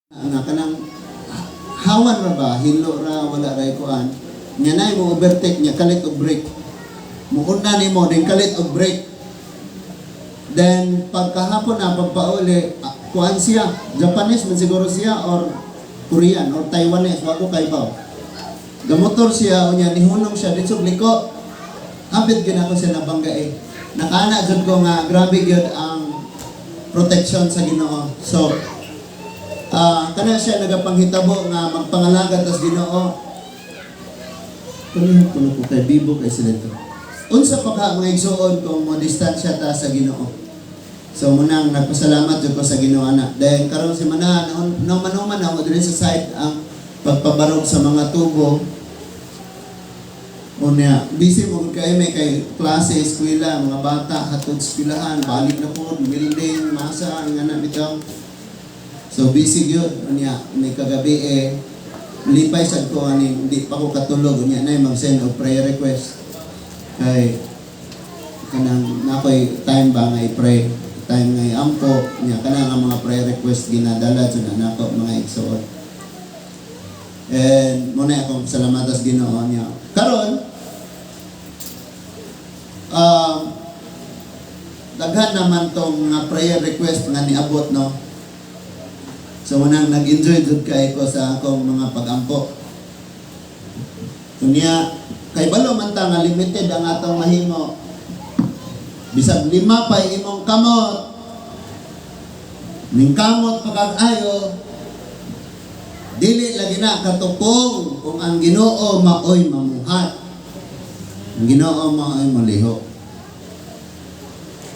Nga kanang hawan ra ba, hilo ra, wala ra kuan nya nay mo overtake nya, kalit og brake, muuna nimo din, kalit og brake. Then pagkahapon na, pagpauli, kuan siya, Japanese man siguro siya or Korean or Taiwanese, wa ko kaybaw. Gamotor siya, unya nihunong siya dito liko. Hapit gyud ako siya nabangga eh. Nakaana jud ko nga grabe gyud ang protection sa Ginoo. So kana siya nagapanghitabo nga magpangalaga tas Ginoo. Palihog ko na po kay bibo kay sila ito. Unsa pa ka, mga igsuon, kung mo distansya ta sa Ginoo? So munang nagpasalamat jud ko sa Ginoo ana. Then karon si mana no manuman ako diri sa site ang pagpabarog sa mga tubo. Unya, busy mo kay may kay klase, eskwela, mga bata, hatod eskwelahan, balik na po, building, masa, nga na bitaw. So busy gyud. Unya, may kagabi eh, lipay sad ko ani hindi pa ko katulog, unya na mag-send og prayer request. Kay kanang nakoy time ba nga i-pray, time nga iampo, unya kanang ang mga prayer request ginadala jud na nako, mga igsoon. And muna akong salamatan sa Ginoo niya. Karon, daghan naman tong mga prayer request nga niabot, no. So munang nag-enjoy jud kay ko sa akong mga pagampo. Unya kay balo man ta nga limited ang atong mahimo. Bisag lima pa imong kamot, ningkamot pa kag ayo, dili lagi na katupong kung ang Ginoo maoy mamuhat. Ang Ginoo maoy maliho.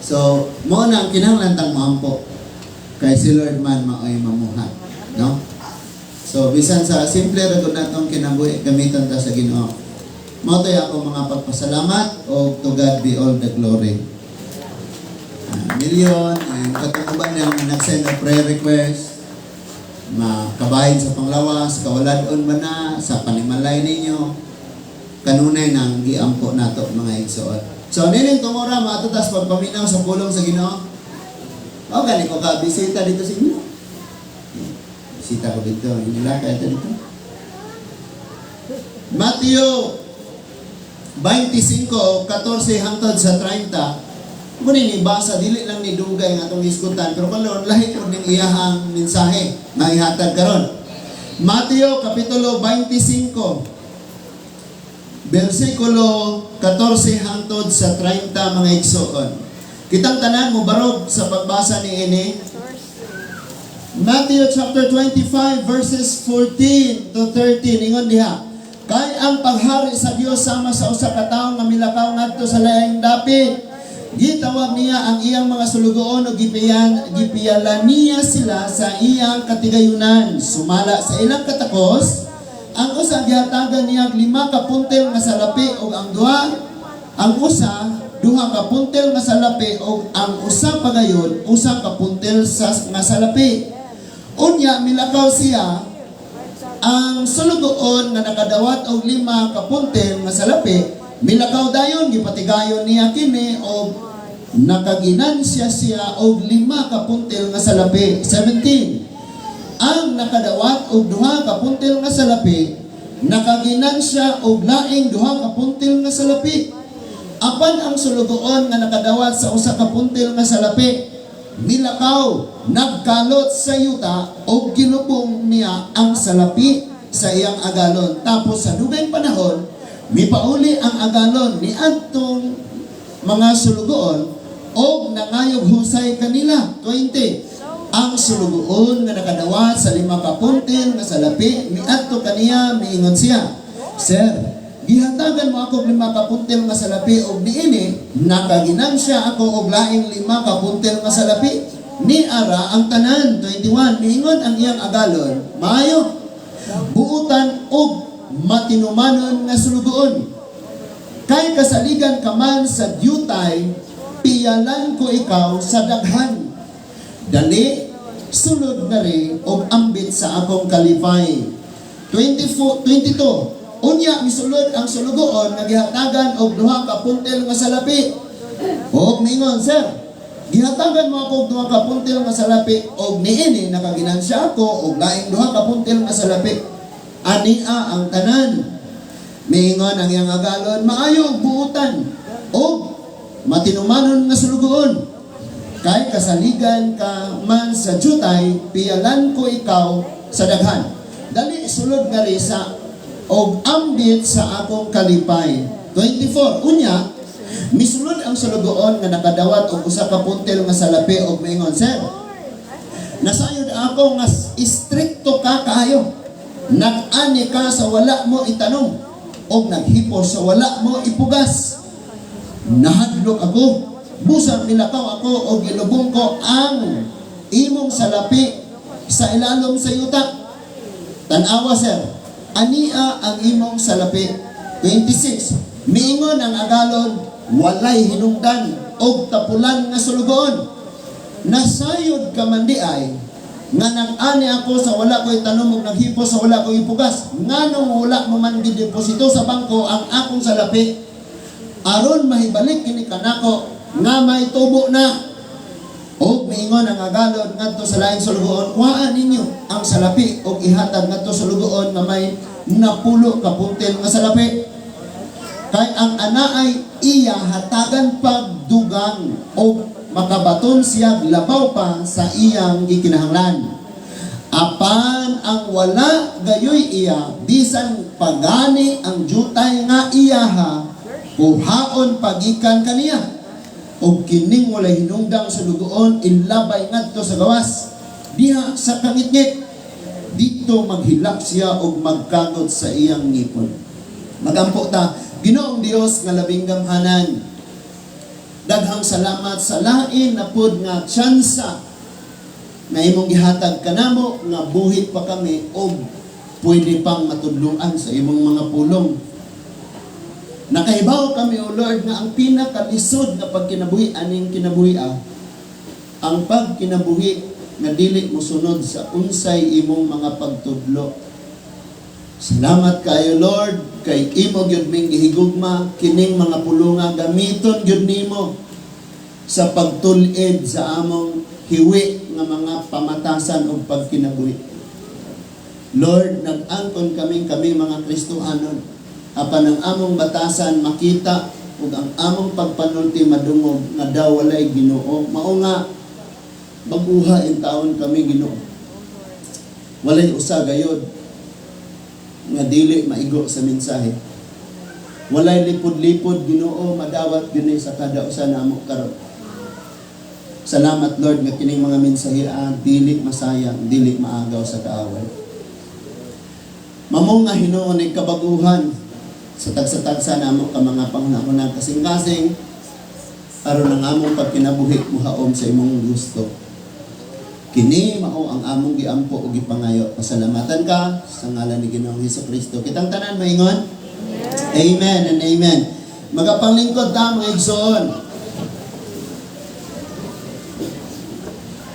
So, mo na ang kinahanglan tang moampo. Kay si Lord man maoy mamuhat, no? So, bisan sa simple ra gud natong kinabuhi, gamiton ta sa Ginoo. Mao to'y ako mga pagpasalamat o to God be all the glory. Million and katong uban nga nag-send og prayer request, makabahin sa panglawas, kawalad-on ba na sa panimalay ninyo, kanunay nang giampo nato, mga igsoon. So, nining tumora, maadto tas pagpaminaw sa pulong sa Ginoo. O, gani ko ka bisita dito sa inyo. Bisita ko dito, inilakay ito dito. Matthew 25, 14 hangtod sa 30. Muna ni basa, dili lang ni dugay nga atong hisgutan, pero karon lahi pud ning iyahang mensahe nga ihatag karon. Mateo kapitulo 25 bersikulo 14 hangtod sa 30, mga igsoon. Kitang tanan mo barog sa pagbasa ni ini. Matthew chapter 25 verses 14 to 13, ingon diha: "Kay ang paghari sa Dios sama sa usa ka tawo nga milakaw ngadto sa laing dapit. Gitawag niya ang iyang mga sulugoon ug gipiyalan niya sila sa iyang katigayunan. Sumala sa ilang katakos, ang usa gihatagan niya og 5 ka puntil nga salapi ug ang usa 2 ka puntil nga salapi ug ang usa pagayon 1 ka puntil nga salapi. Unya milakaw siya. Ang sulugoon nga nakadawat og 5 ka puntil nga salapi milakaw dayon, gipatigayon niya kini og nakaginansya siya og 5 ka puntil nga salapi. 17. Ang nakadawat og 2 ka puntil nga salapi nakaginansya og laing 2 ka puntil nga salapi. Apan ang sulugoon nga nakadawat sa 1 ka puntil nga salapi milakaw, nagkalot sa yuta og gilubong niya ang salapi sa iyang agalon. Tapos sa dugay panahon, mipauli ang agalon ni adtong mga sulugoon og nangayog husay kanila. 20. Ang sulugoon nga nakadawat sa 5 ka puntil nga salapi miadto kaniya, miingon siya, 'Sir, gihatagan mo ako og 5 ka puntil nga salapi og niini nakaginansya ako og laing 5 ka puntil nga salapi. Ni ara ang tanan.' 21. Miingon ang iyang agalon, 'Maayo, buutan og matinumanon nga sulugoon. Kay kasaligan ka man sa dyutay, piyalan ko ikaw sa daghan. Dali, sulod na rin og ambit sa akong kalipay.' 24, 22. Unya misulod ang sulugoon nga gihatagan og 2 ka puntil nga salapi. Og miingon, 'Sir, Gihatagan mo ako og 2 ka puntil nga salapi og niini nakaginansya ako og laing 2 ka puntil nga salapi. Ania ang tanan." Miingon ang iyang agalon, "Maayo ug buutan og matinumanon nga sulugoon. Kay kasaligan ka man sa jutay, piyalan ko ikaw sa daghan. Dali, sulod nga sa og ambit sa akong kalipay." 24. Unya, misulod ang sulugoon nga nakadawat og 1 ka puntil nga salapi og miingon, "Sir, nasayod ako nga istrikto ka kaayo. Nag-ani ka sa wala mo itanom og naghipos sa wala mo ipugas. Nahadlok ako, busa milakaw ako og gilubong ko ang imong salapi sa ilalom sa yuta. Tan-awa, sir, ania ang imong salapi." 26. Miingon ang agalon, "Walay hinungdan og tapulan nga sulugoon. Nasayod ka man diay nga nag-ani ako sa wala ko itanom ug naghipos sa wala ko ipugas. Nganong wala mo man gideposito sa bangko ang akong salapi aron mahibalik kini kanako nga may tubo na?" Og miingon ang agalon ngadto sa laing sulugoon, "Kuhaan ninyo ang salapi og ihatag ngadto sa sulugoon nga may 10 ka puntil nga salapi. Kay ang anaay iya, hatagan pagdugang og makabaton siya labaw pa sa iyang gikinahanglan. Apan ang wala gayoy iya, bisan pagani ang jutay nga iyaha, kuhaon pagikan kaniya. Og kining walay hinungdang sulugoon, ilabay ngadto sa gawas, diha sa kangitngit. Didto maghilak siya og magkagot sa iyang ngipon." Magampo ta. Ginoong Dios nga labing gamhanan, daghang salamat sa lain na pud nga tsansa na imong gihatag kanamo nga buhi pa kami og pwede pang matudloan sa imong mga pulong. Nakahibaw kami, O Lord, nga ang pinakalisod nga pagkinabuhi aning kinabuhi ang pagkinabuhi nga dili mosunod sa unsay imong mga pagtudlo. Salamat kayo, Lord, kay imo gyud ming gihigugma kining mga pulunga, gamiton gyud nimo sa pagtul-id sa among hiwi nga mga pamatasan ug pagkinabuhi. Lord, nag-angkon kaming kami mga Kristohanon. Apan ang among batasan makita ug ang among pagpanulti madungog nga daw walay Ginoo. Mao nga baguha intawon kami, Ginoo. Walay usa gayod nga dili maigo sa mensahe. Walay lipod-lipod, Ginoo, madawat gyud sa kada usa namo karon. Salamat, Lord, nga kining mga mensahe dili masayang, dili maagaw sa kaaway. Mamunga hinuon ning kabaguhan sa tagsa-tagsa namo ka mga panghunahuna, kasing-kasing, aron ang among pagkinabuhi muhaom sa imong gusto. Kini mao ang among giampo ug gipangayo. Pasalamatan ka sa ngalan ni Ginoong Hesus Kristo. Kitang tanan maingon. Amen and amen. Magapanglingkod ta, mga igsoon.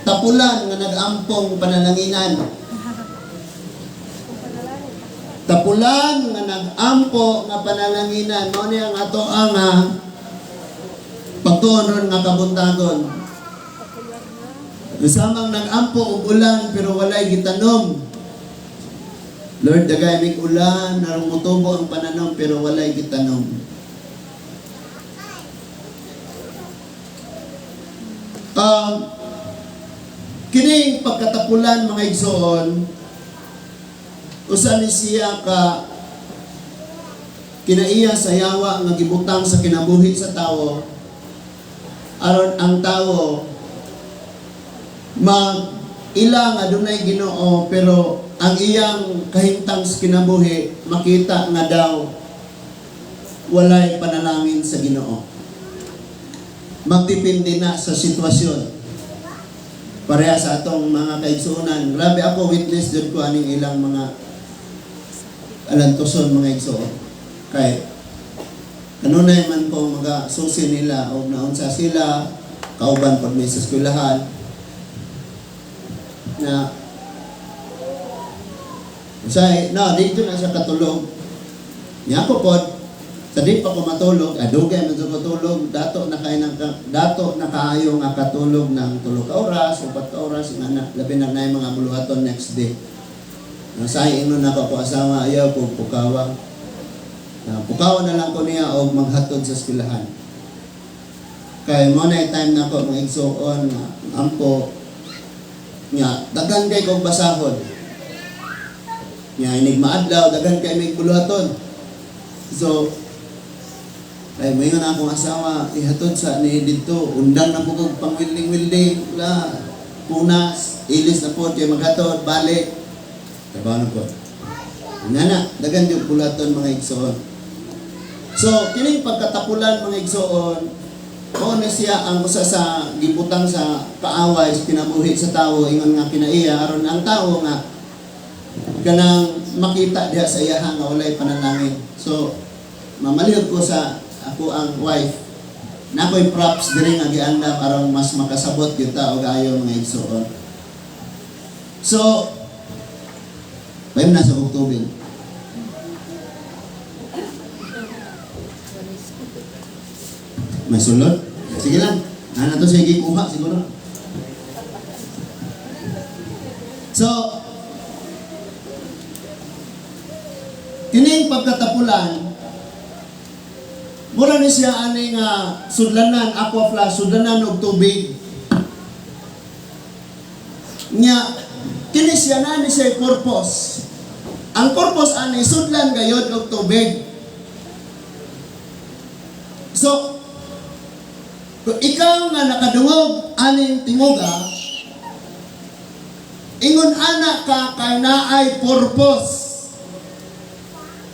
Tapulan nga nag-ampong panalanginan. Tapulan nga nag-ampo nga panalanginan. Mao ni ang ato ang pagtuon ron nga kabuntagon. Samang nag-ampo og ulan pero walay gitanom. Lord, dagay mig ulan, aron motubo ang pananom pero walay gitanom. Kining pagkatapulan, mga igsoon, usa ni siya ka kinaiya sa yawa nga gibutang sa kinabuhi sa tawo aron ang tawo mag ila nga dunay Ginoo pero ang iyang kahimtang sa kinabuhi makita nga daw walay panalangin sa Ginoo. Magdepende na sa sitwasyon. Pareha sa atong mga kaigsuonan. Grabe ako, witness jud ko aning ilang mga alantuson, mga igsoon. Kay kanunay man ko mga susi nila og naunsa sila, kauban pag may sa eskwelahan na usay na dito na siya katulog niya. Ako pod Sa di pa ko matulog, adugay man sa katulog, dato na kaayo nga katulog ng 3 ka oras, 4 ka oras, nga na, labi na na mga buluhaton next day. Nasay ingnon nako ko asawa, ayaw ko pukawa. Na, pukawa na lang ko niya og maghatod sa eskwelahan. Kay mo na time na ko mga igsuon nga ampo nga daghan kay kog basahon. Nga inig maadlaw, daghan kay may buluhaton. So ay moingon na akong asawa, ihatod sa ni didto, undang na po kog pang wilding-wilding, la, punas, ilis na po, kay maghatod, balik. Trabaho na po. Nga na, daghan yung buluhaton, mga igsoon. So, kining pagkatapulan, mga igsoon, mao na siya ang usa sa gibutang sa kaaway sa kinabuhi sa tawo, ingon nga kinaiya aron ang tawo nga kanang makita diha sa iyaha nga walay panalangin. So, mamalihog ko sa ako ang wife. Na ako'y props diri nga giandam aron mas makasabot gyud ta og ayo, mga igsoon. So, pahim na sa kog tubig. May sulod? Sige lang. Ano to, sige, kuha siguro. So, kining pagkatapulan, mura ni siya ani nga sudlanan, aqua flask, sudlanan og tubig. Nya, kini siya na ni siya purpose. Ang purpose ani, sudlan gayod og tubig. So, kung ikaw nga nakadungog aning tingoga, ingon ana ka kay naay purpose.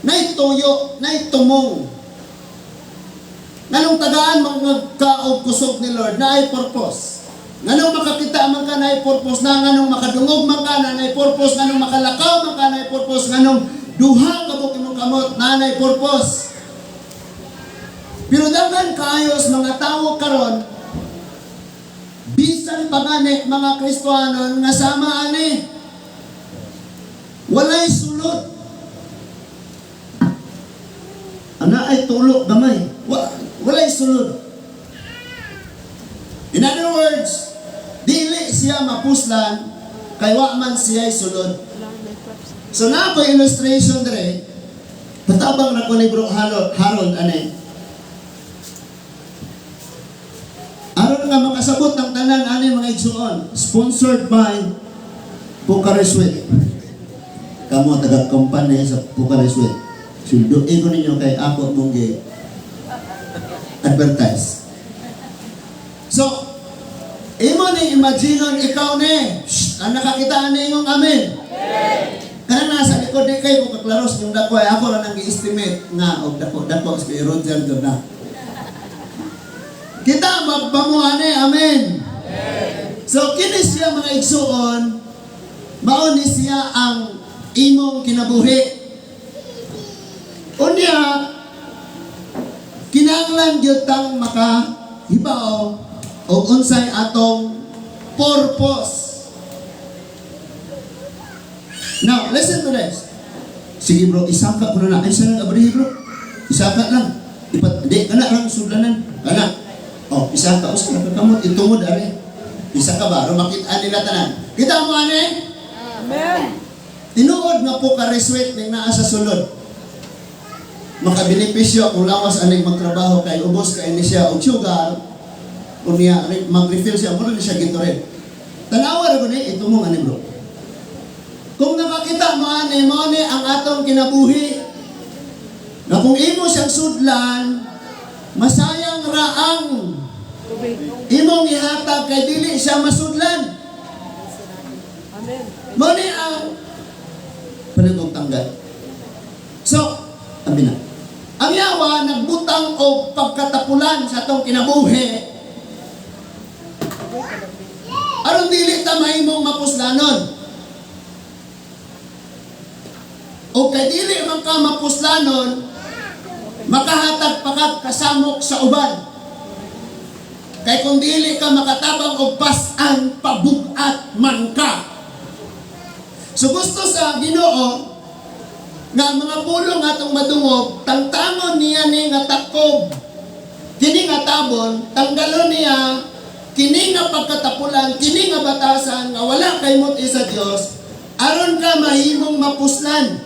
Nay tuyo, nay tumong. Nganong tagaan mga kaog kusog ni Lord, naay purpose. Nganong makakita man ka, naay purpose na. Nganong makadungog man ka, naay purpose. Nganong makalakaw man ka, naay purpose. Nganong duha ka buok imong kamot, naay purpose. Pero daghan kaayos mga tawo karon, bisan pa gani mga Kristohanon nga sama ani, walay sulod. Ana ay tulo gamay. Walay sulod. In other words, dili siya mapuslan kay wa man siya sulod. So na ako illustration dire. Patabang na ko ni Bro Harold, Harold ane. Aron nga makasabot ang tanan ani, mga igsuon. Sponsored by Pocari Sweat. Kamo taga kumpanya sa Pocari Sweat. Sulduin ko ninyo kay ako mong gi advertise. So, imo ni imaginon ikaw ni. Shh, ang nakakita ani imong amen. Kanang nasa likod di kayo kung kaklaros yung dako ay ako ra nang gi-estimate nga og dako dako si Roger jud na. Kita magpamo ani, amen. So kini siya, mga igsuon, mao ni siya ang imong kinabuhi. Unya, kinahanglan gyud tang makahibaw og unsay atong purpose. Now, listen to this. Sige bro, isaka ko na na. Ay, sana ka bro. Isaka lang. Ipat, di, kana lang sudlanan. Kana. Oh, isaka. Usa ka kamot, itungod are. Isa ka ba? Aron makita nila tanan. Kita mo ane? Amen. Tinuod nga Pocari Sweat ning naa sa sulod. Makabenepisyo kung lawas aning magtrabaho kay ubos kay ni siya og sugar, unya mag-refill siya mo ni siya Gatorade. Tanawa ra gud ni ito mo ani, bro. Kung nakakita mo ani, mo ni ang atong kinabuhi. Na kung imo siyang sudlan, masayang ra ang Tubig. imong ihatag kay dili siya masudlan. Amen. Mo ni ang panagong tanggal. So, abi na. Ang yawa nagbutang og pagkatapulan sa atong kinabuhi aron dili ta mahimong mapuslanon. O kay dili man ka mapuslanon, makahatag pa ka kasamok sa uban. Kay kung dili ka makatabang og pas-an, pabugat man ka. So gusto sa Ginoo, Nga ang mga pulong atong madungog, tangtangon niya ni nga takob. Kini nga tabon, tanggalon niya kini nga pagkatapulan, kini nga batasan nga wala kay muti sa Dios, aron ka mahimong mapuslan.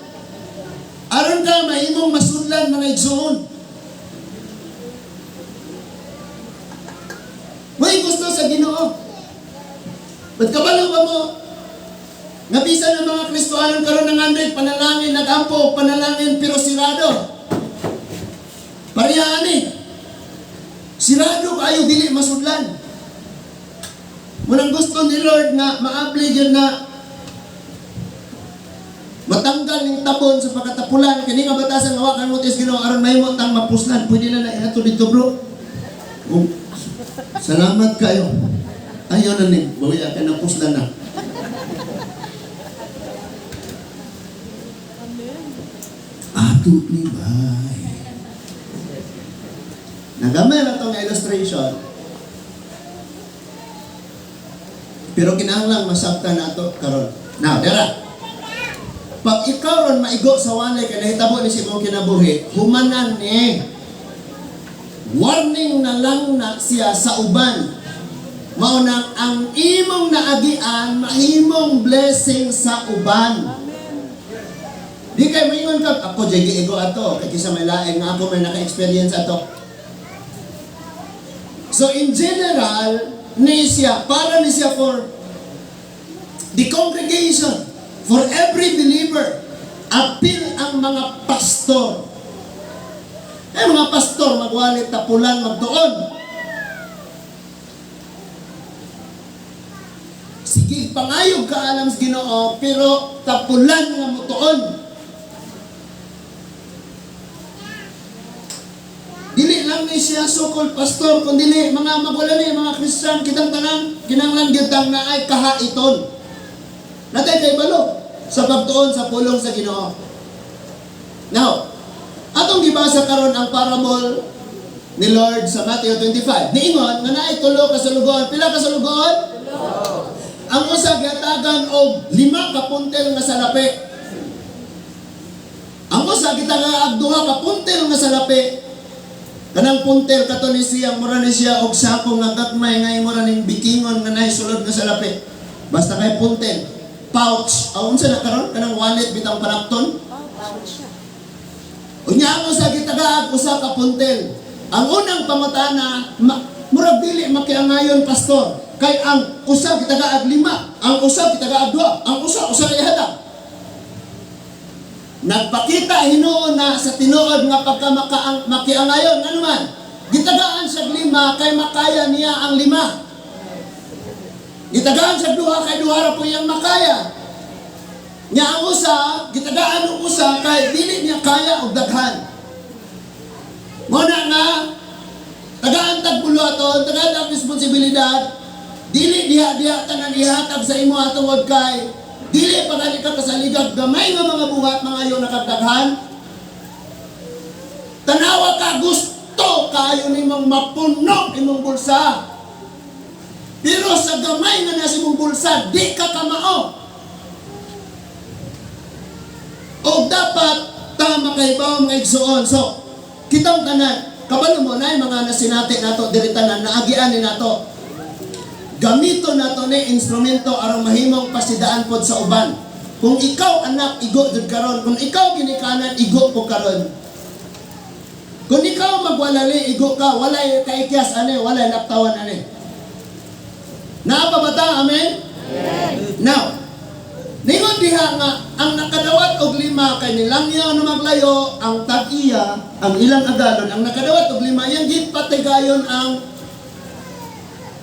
Aron ka mahimong masudlan, mga igsoon. May gusto sa Ginoo. Ba't kabalo ba mo? Nga bisan ng mga Kristohanon karon ng 100, panalangin, nagampo, panalangin, pero sirado. Pareha ani. Sirado kayo, dili masudlan. Munang gusto ni Lord nga maabli gyud na matanggal ning tabon sa pagkatapulan kini nga batasan nga wa kay mutis Ginoo aron mahimo tang mapuslan. Pwede na na ihatod dito, bro. Oh, salamat kayo. Ayaw na ni bawiya kay napuslan na. Amen. Ato ni bay. Nagamay na itong illustration. Pero kinahanglan masabtan nato karon. Now, dara. Pag ikaw ron maigo sa walay kay nahitabo ni sa imong kinabuhi, humanan ni. Warning na lang na siya sa uban. Mao nang ang imong naagian mahimong blessing sa uban. Amen. Di kay maingon ka, ako jay giigo ato, kay kisa may laing nga ako may naka-experience ato. So in general, ni siya, para ni siya for the congregation, for every believer, apil ang mga pastor. Eh, mga pastor, magwalit, tapulan, magtuon. Sige, pangayog ka alam sa Ginoo, pero tapulan nga motuon. Dili lang ni siya so-called pastor, kundi mga magwala ni, mga Christian, kitang tanan, kinahanglan gyud tang naay kahaiton. Natay kay balo sa pagtuon sa pulong sa Ginoo. Now, atong gibasa karon ang parable ni Lord sa Matthew 25. Niingon nga naay tulo ka sulugoon. Pila ka sulugoon? Ang usa gihatagan og 5 ka puntel nga salapi. Ang usa gitagaan 2 ka puntel nga salapi. Kanang puntel kato ni siya, mura ni siya og sako nga gagmay nga mura ning bikingon nga naay sulod nga salapi. Basta kay puntel, pouch, aw unsa na karon kanang wallet bitang panapton? Pouch. Unya ang usa gitagaag usa ka puntel. Ang unang pangutana, murag dili makiangayon, pastor. Kay ang usa gitagaag 5, ang usa gitagaag 2, ang usa usa ra ihatag. Nagpakita hinuon na sa tinuod nga pagka makiangayon, ano man, gitagaan siya 5 kay makaya niya ang 5. Gitagaan siya 2 kay 2 ra po iyang makaya. Nya ang usa, gitagaan og usa kay dili niya kaya og daghan. Mo na nga tagaan tag buluhaton, tagaan tag responsibilidad, dili diha-diha tanan ihatag sa imo atungod kay dili pa gani ka kasaligag gamay nga mga buhat mangayo nakadaghan. Tanawa ka gusto kayo nimong mapuno imong bulsa. Pero sa gamay nga nasa imong bulsa, di ka kamao. O dapat tama kay ba mga igsoon. So, kitang tanan, kabalo mo na mga nasinati nato diri tanan, naagian ni nato. Gamito nato ni instrumento aron mahimong pasidaan pod sa uban. Kung ikaw anak, igo jud karon. Kung ikaw ginikanan, igo po karon. Kung ikaw magwalali, igo ka, walay kaikyas ani, walay naptawan ani. Naa pa ba ta? Amen? Amen. Now, ningon diha nga ang nakadawat og 5 kay nilangyaw na maglayo ang tag-iya, ang ilang agalon, ang nakadawat og 5 iyang gipatigayon ang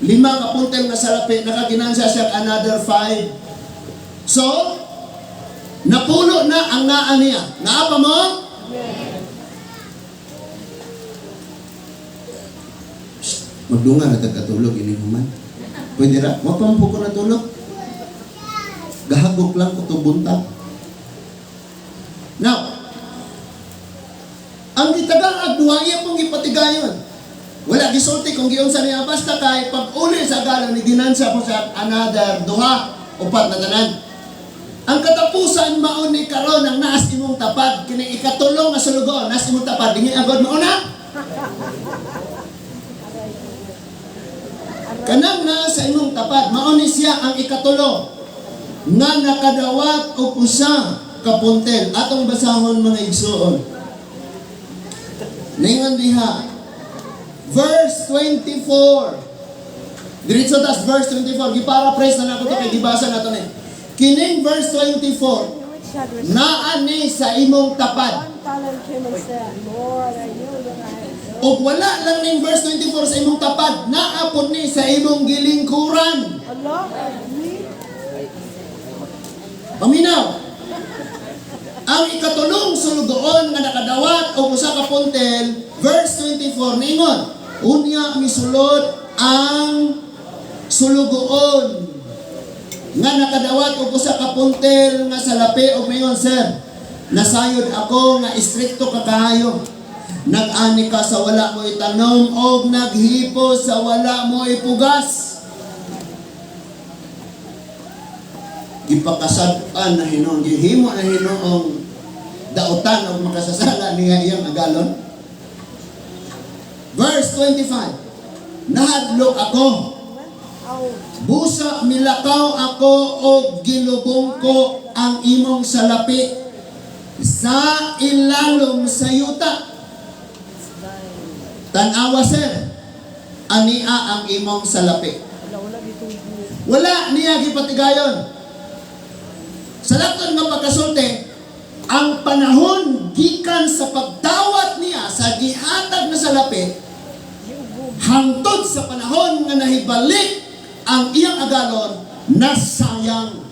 5 ka puntel nga salapi, nakaginansa siya another 5. So, napuno na ang naa niya. Naa pa mo? Amen. Shh, magdunga na tagkatulog ining human. Pwede ra, wa pa man po ko natulog. Gahagok lang ko to buntag. Now, ang gitagang agduha iya pong gipatigayon. Wala gisulti kung giunsa niya, basta kay pag uli sa galon ni ginansa po sa another duha, upat na tanan. Ang katapusan mao ni karon ang naas imong tapad, kini ikatulong nga sulugoon naas imong tapad, dingi agad mao na. Kanang naa sa imong tapad, mao ni siya ang ikatulo nga nakadawat og usa ka puntel. Atong basahon, mga igsuon. Ningon diha, verse 24. Diretso tas verse 24. Giparaphrase na nako to kay gibasa na to ni. Kining verse 24, Which had received naa ni sa imong tapad. one talent came and said, "Lord, I knew that I had sown." Og wala lang ning verse 24 sa imong tapad, naa pod ni sa imong gilingkuran. Allah, me? Paminaw. Ang ikatulong sulugoon nga nakadawat og usa ka puntel, verse 24 ningon, unya misulod ang sulugoon nga nakadawat og usa ka puntel nga salapi og mingon, "Sir, nasayod ako nga istrikto ka kaayo. Nag-ani ka sa wala mo itanom og naghipo sa wala mo ipugas." Gipakasad-an na hinuon, gihimo na hinuong dautan og makasasala niya iyang agalon. Verse 25, "Nahadlok ako. Went out. Busa milakaw ako og gilubong ko ang imong salapi sa ilalom sa yuta. Tanawa, sir, ania ang imong salapi." Wala, wala gitubo. Wala niya gipatigayon. Sa lakton nga pagkasulti, ang panahon gikan sa pagdawat niya sa gihatag na salapi Giugom. hangtod sa panahon nga nahibalik ang iyang agalon, nasayang.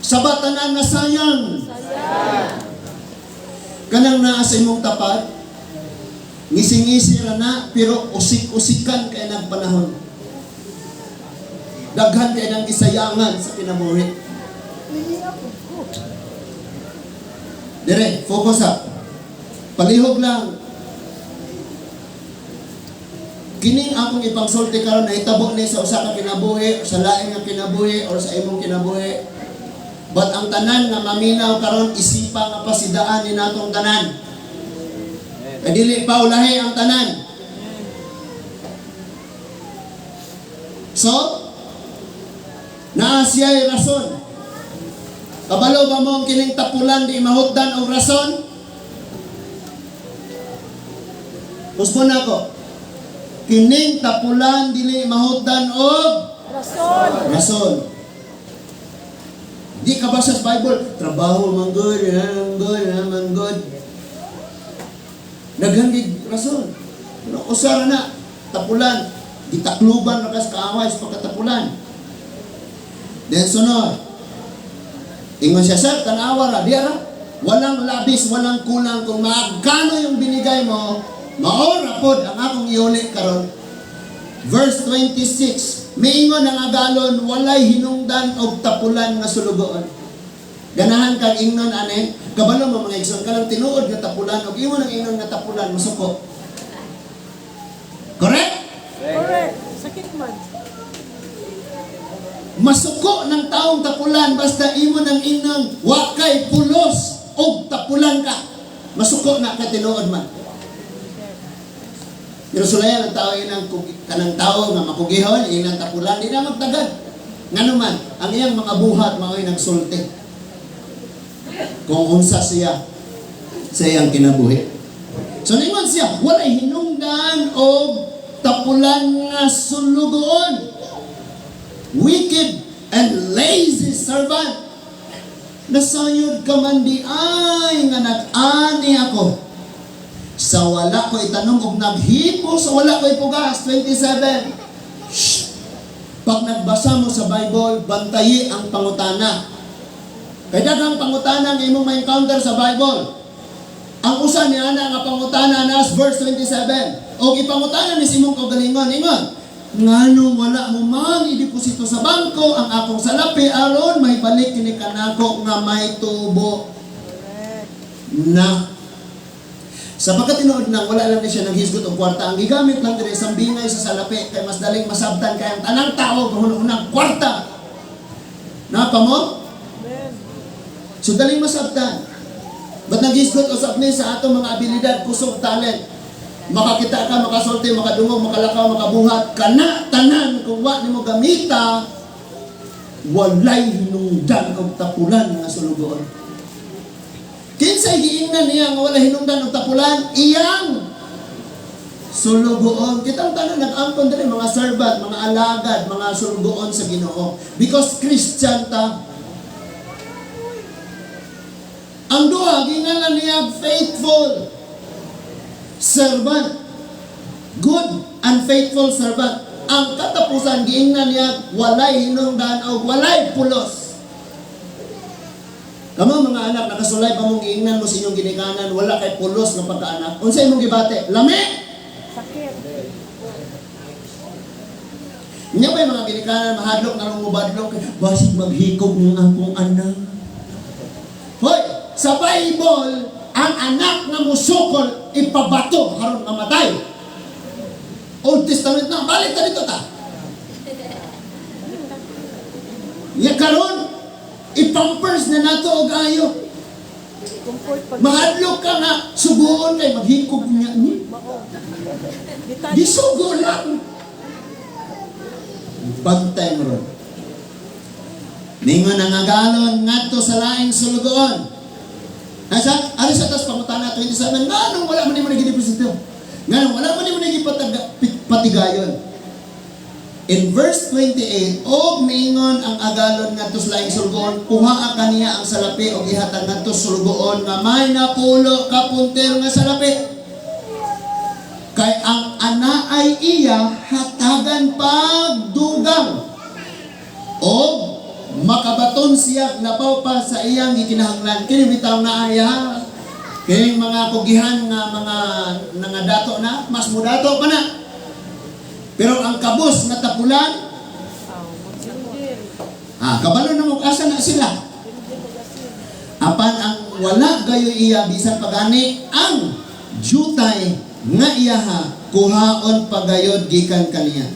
Sa batanan, nasayang. Sayang. Kanang naa sa imong tapad, ngising-ngisi ra na, pero usik-usikan kay ng panahon. Daghan kay nang gisayangan sa kinabuhi. Niya po ko. Dire, focus up. Palihog lang. Kining akong ipangsulti karon, nahitabo ni sa usa ka kinabuhi, sa lain nga kinabuhi or sa imong kinabuhi. But ang tanan nga maminaw karon, isipa nga pasidaan ni natong tanan. Kay dili pa ulahi ang tanan. So, naa siya'y rason. Kabalo ba mo ang kining tapulan di mahutdan og rason? Usbon ako. Kining tapulan dili mahutdan og Rason. rason. Di ka ba sa Bible? Trabaho man good, man good, man good. Daghan gid rason. Pero usara na tapulan, gitakluban ra kas kaaway sa pagkatapulan. Then sunod. Ingon siya, "Sir, tanawa ra, di ra. Walang labis, walang kulang. Kung magkano yung binigay mo, maora pod ang akong iuli karon." Verse 26, miingon ang agalon, "Walay hinungdan og tapulan nga sulugoon." Ganahan kang ingnon ane, kabalo mo, mga igsoon, kanang tinuod nga tapulan og imo nang ingnon nga tapulan, masuko. Correct? Correct. Sakit man. Masuko ng taong tapulan basta imo nang ingnon, wa kay pulos og tapulan ka. Masuko na kay tinuod man. Pero sulayan ang tao inang kanang tao nga makugihon, inang tapulan, di na magtagad. Ngano man, ang iyang mga buhat mao'y nagsulti kung unsa siya sa iyang kinabuhi. So ningon siya, walay hinungdan og tapulan nga sulugoon. "Wicked and lazy servant. Nasayod ka man di ay nga nag-ani ako sa wala ko itanom og naghipo sa wala ko ipugas." 27. Shh. Pag nagbasa mo sa Bible, bantayi ang pangutana. Kay daghang pangutana ang imong ma-encounter sa Bible. Ang usa ni ana nga pangutana nas verse 27. Og ipangutana ni imong kaugalingon, ingon, "Ngano wala mo man ideposito sa bangko ang akong salapi aron mahibalik kini kanako nga may tubo na?" Sa pagkatinuod nang wala lang ni siya naghisgot og kwarta, ang gigamit lang diri sambingay sa salapi kay mas daling masabtan kay ang tanang tao gahunong kwarta. Napa mo? Amen. So daling masabtan. Ba't nag-isgot usab ni sa atong mga abilidad, kusog, talent? Makakita ka, makasulti, makadungog, makalakaw, makabuhat, kana tanan kung wa nimo gamita, walay hinungdan og tapulan nga sulugoon. Kinsay giingnan niya nga wala hinungdan og tapulan? Iyang sulugoon. Kitang tanan nag-angkon diri, mga servant, mga alagad, mga sulugoon sa Ginoo. Because Christian ta. Ang duha, gingalan niya faithful servant. Good and faithful servant. Ang katapusan, giingnan niya walay hinungdan o walay pulos. Kamo mga anak, nakasulay pa mong giingnan mo sa inyong ginikanan, wala kay pulos nga pagkaanak. Unsa imong gibati? Lami! Sakit. Nya ba yung mga ginikanan, mahadlok na rong mubadlok, basig maghikog ng akong anak. Hoy, sa Bible, ang anak nga musukol ipabato haron mamatay. Old Testament na, balik ta dito ta. Nya karon, ipampers na nato og ayo. Comfort pag Mahadlok ka nga, suguon kay maghikog niya ni. Mao. Bitan. Gisugo lang. Bantay mo ron. Ningon ang agalon ngadto sa laing sulugoon. Nasa, ari sa tas pangutana 27, nganong wala man nimo nagideposito? Nganong wala man nimo nagipatigayon? In verse 28, og miingon ang agalon ngadto sa laing sulugoon, kuhaa kaniya ang salapi og ihatag ngadto sa sulugoon nga may napulo ka punter nga salapi. Kay ang anaay iya hatagan pagdugang og makabaton siya labaw pa sa iyang gikinahanglan. Kini bitaw na aya kini mga kugihan nga mga nangadato na, mas mudato pa na, pero ang kabos nga tapulan, Aw, magsinggil. Ah, kabalo na mo asa na sila. Hindi magasin. Apan ang wala gayo iya, bisan pagani ang jutay nga iyaha kuhaon pagayod gikan kaniya.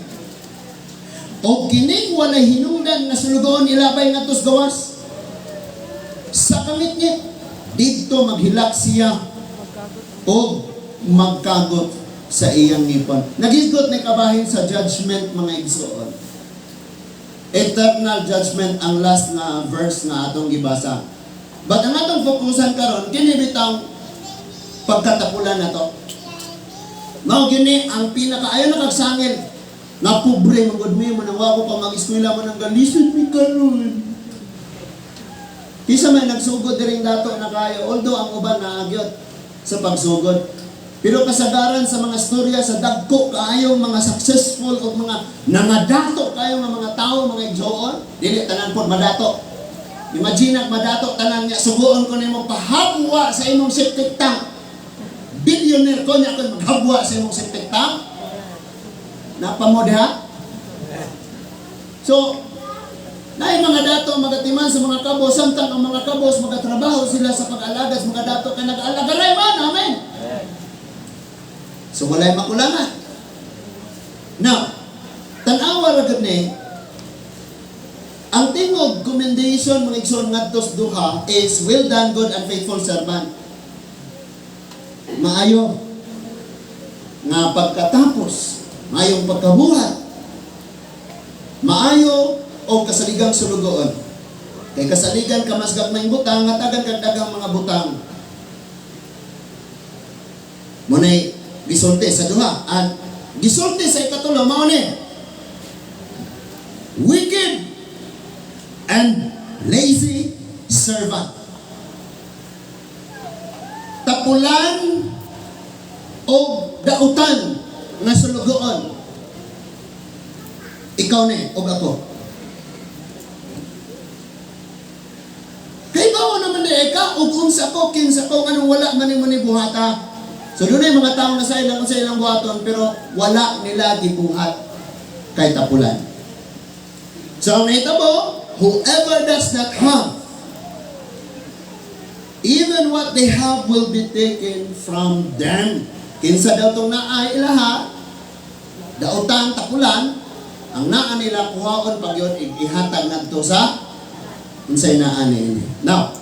O kining walay hinungdan nga sulugoon ilabay ngadto sa gawas sa kamitngit, didto maghilak siya Magkagot. Og magkagot sa iyang ngipon. Nagisgot na kabahin sa judgment, mga igsoon. Eternal judgment ang last nga verse nga atong gibasa. But ang atong fokusan karon, kini bitang pagkatapulan na to. Mao gini ang pinaka ayo na kagsangil nga pobre man gud mi mo nang wako pa mag-eskwela mo nang galisod mi karon. Kisa may nagsugod diring dato na kayo, although ang uban naagyot sa pagsugod. Pero kasagaran sa mga storya sa dagko kaayong mga successful o mga nangadato kayo nga mga tao, mga igsoon, dili tanan pod madato. Imagine ang madato tanan niya, suguon ko nimo pahabwa sa imong septic tank. Billionaire ko niya ko maghabwa sa imong septic tank. Napa mo diha? So, naay mga dato magatiman sa mga kabos, samtang ang mga kabos magatrabaho sila sa pag-alaga sa mga dato kay nag-alagaray man, amen. So walay makulangan. Now, tan-awa ra gud ni ang tingog commendation, mga igsoon, ngadto sa duha is "Well done, good and faithful servant." Maayo nga pagkatapos, maayong pagkabuhat, maayo o kasaligang sulugoon. Kay kasaligan ka mas gagmayng butang, hatagan kag daghang mga butang. Muna'y gisulti sa duha. At gisulti sa ikatulo, mao ni wicked and lazy servant. Tapulan o dautan nga sulugoon. Ikaw ni og ako. Kay bawo naman di ka ug unsa ko, kinsa ko, nganong wala man nimo ni buhata? So dunay mga tao nga sa ilang unsa ilang buhaton pero wala nila gibuhat kay tapulan. So ang nahitabo, whoever does not have, even what they have will be taken from them. Kinsa daw tong naa ilaha, dautan, tapulan, ang naa nila kuhaon pag yun ihatag ngadto sa Unsay naa ni ini. Now,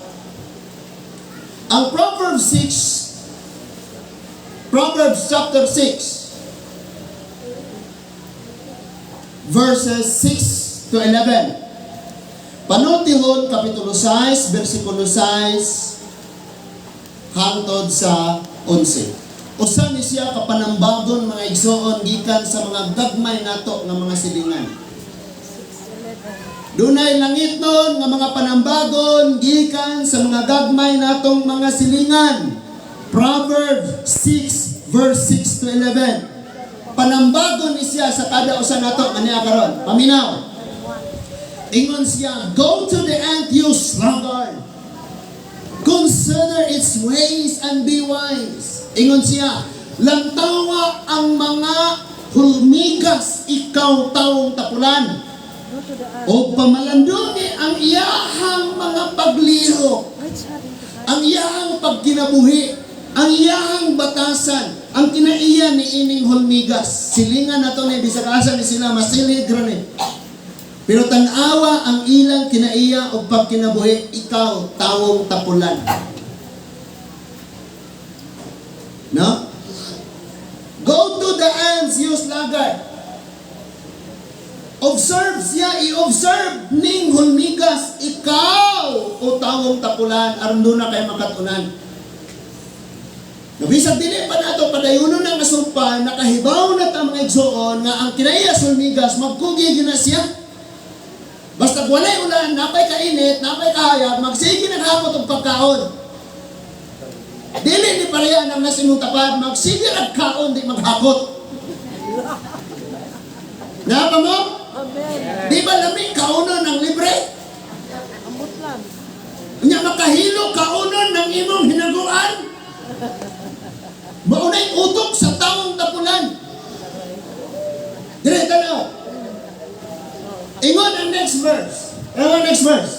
ang Proverbs 6, Proverbs chapter 6, verses 6 to 11. Panultihon, Kapitulo 6, versikulo 6, hangtod sa 11. Usa ni siya ka panambagon, mga igsoon, gikan sa mga gagmay nato nga mga silingan. 6:11. Dunay langitnon nga mga panambagon gikan sa mga gagmay natong mga silingan. Proverbs 6 verse 6 to 11. Panambagon ni siya sa kada usa nato kaniya karon. Paminaw. Ingon siya, "Go to the ant, you sluggard. Consider its ways and be wise." Ingon siya, "Lantawa ang mga hulmigas, ikaw tawong tapulan." Go to the ant. O pamalandungi ang iyahang mga paglihok, Which having to ang iyahang pagkinabuhi, ang iyahang batasan, ang kinaiya ni ining hulmigas. Silingan na to ni bisag asa ni sila masilid ra ni. Pero tan-awa ang ilang kinaiya o pagkinabuhi, ikaw tawong tapulan. No? "Go to the ants, you sluggard." Observe siya, i-observe ning hulmigas, ikaw o tawong tapulan, aron duna kay makatunan. Nabisag dili pa nato padayunon ang asumpan, nakahibaw na ta, mga igsoon, nga ang kinaiya sa hulmigas, magkugi gyud na siya. Basta walay ulan, napay kainit, napay kahayag, magsige naghapot og pagkaon. Dili ni pareha ng nasimong tapad, magsige nagkaon, di maghakot. Napa mo? Amen. Di ba lami kaunon ng libre? Ambot lang. Nya makahilo kaunon ng imong hinaguan? Maunay utok sa taong tapulan. Dire tanaw. Ingon ang next verse. Ingon ang next verse.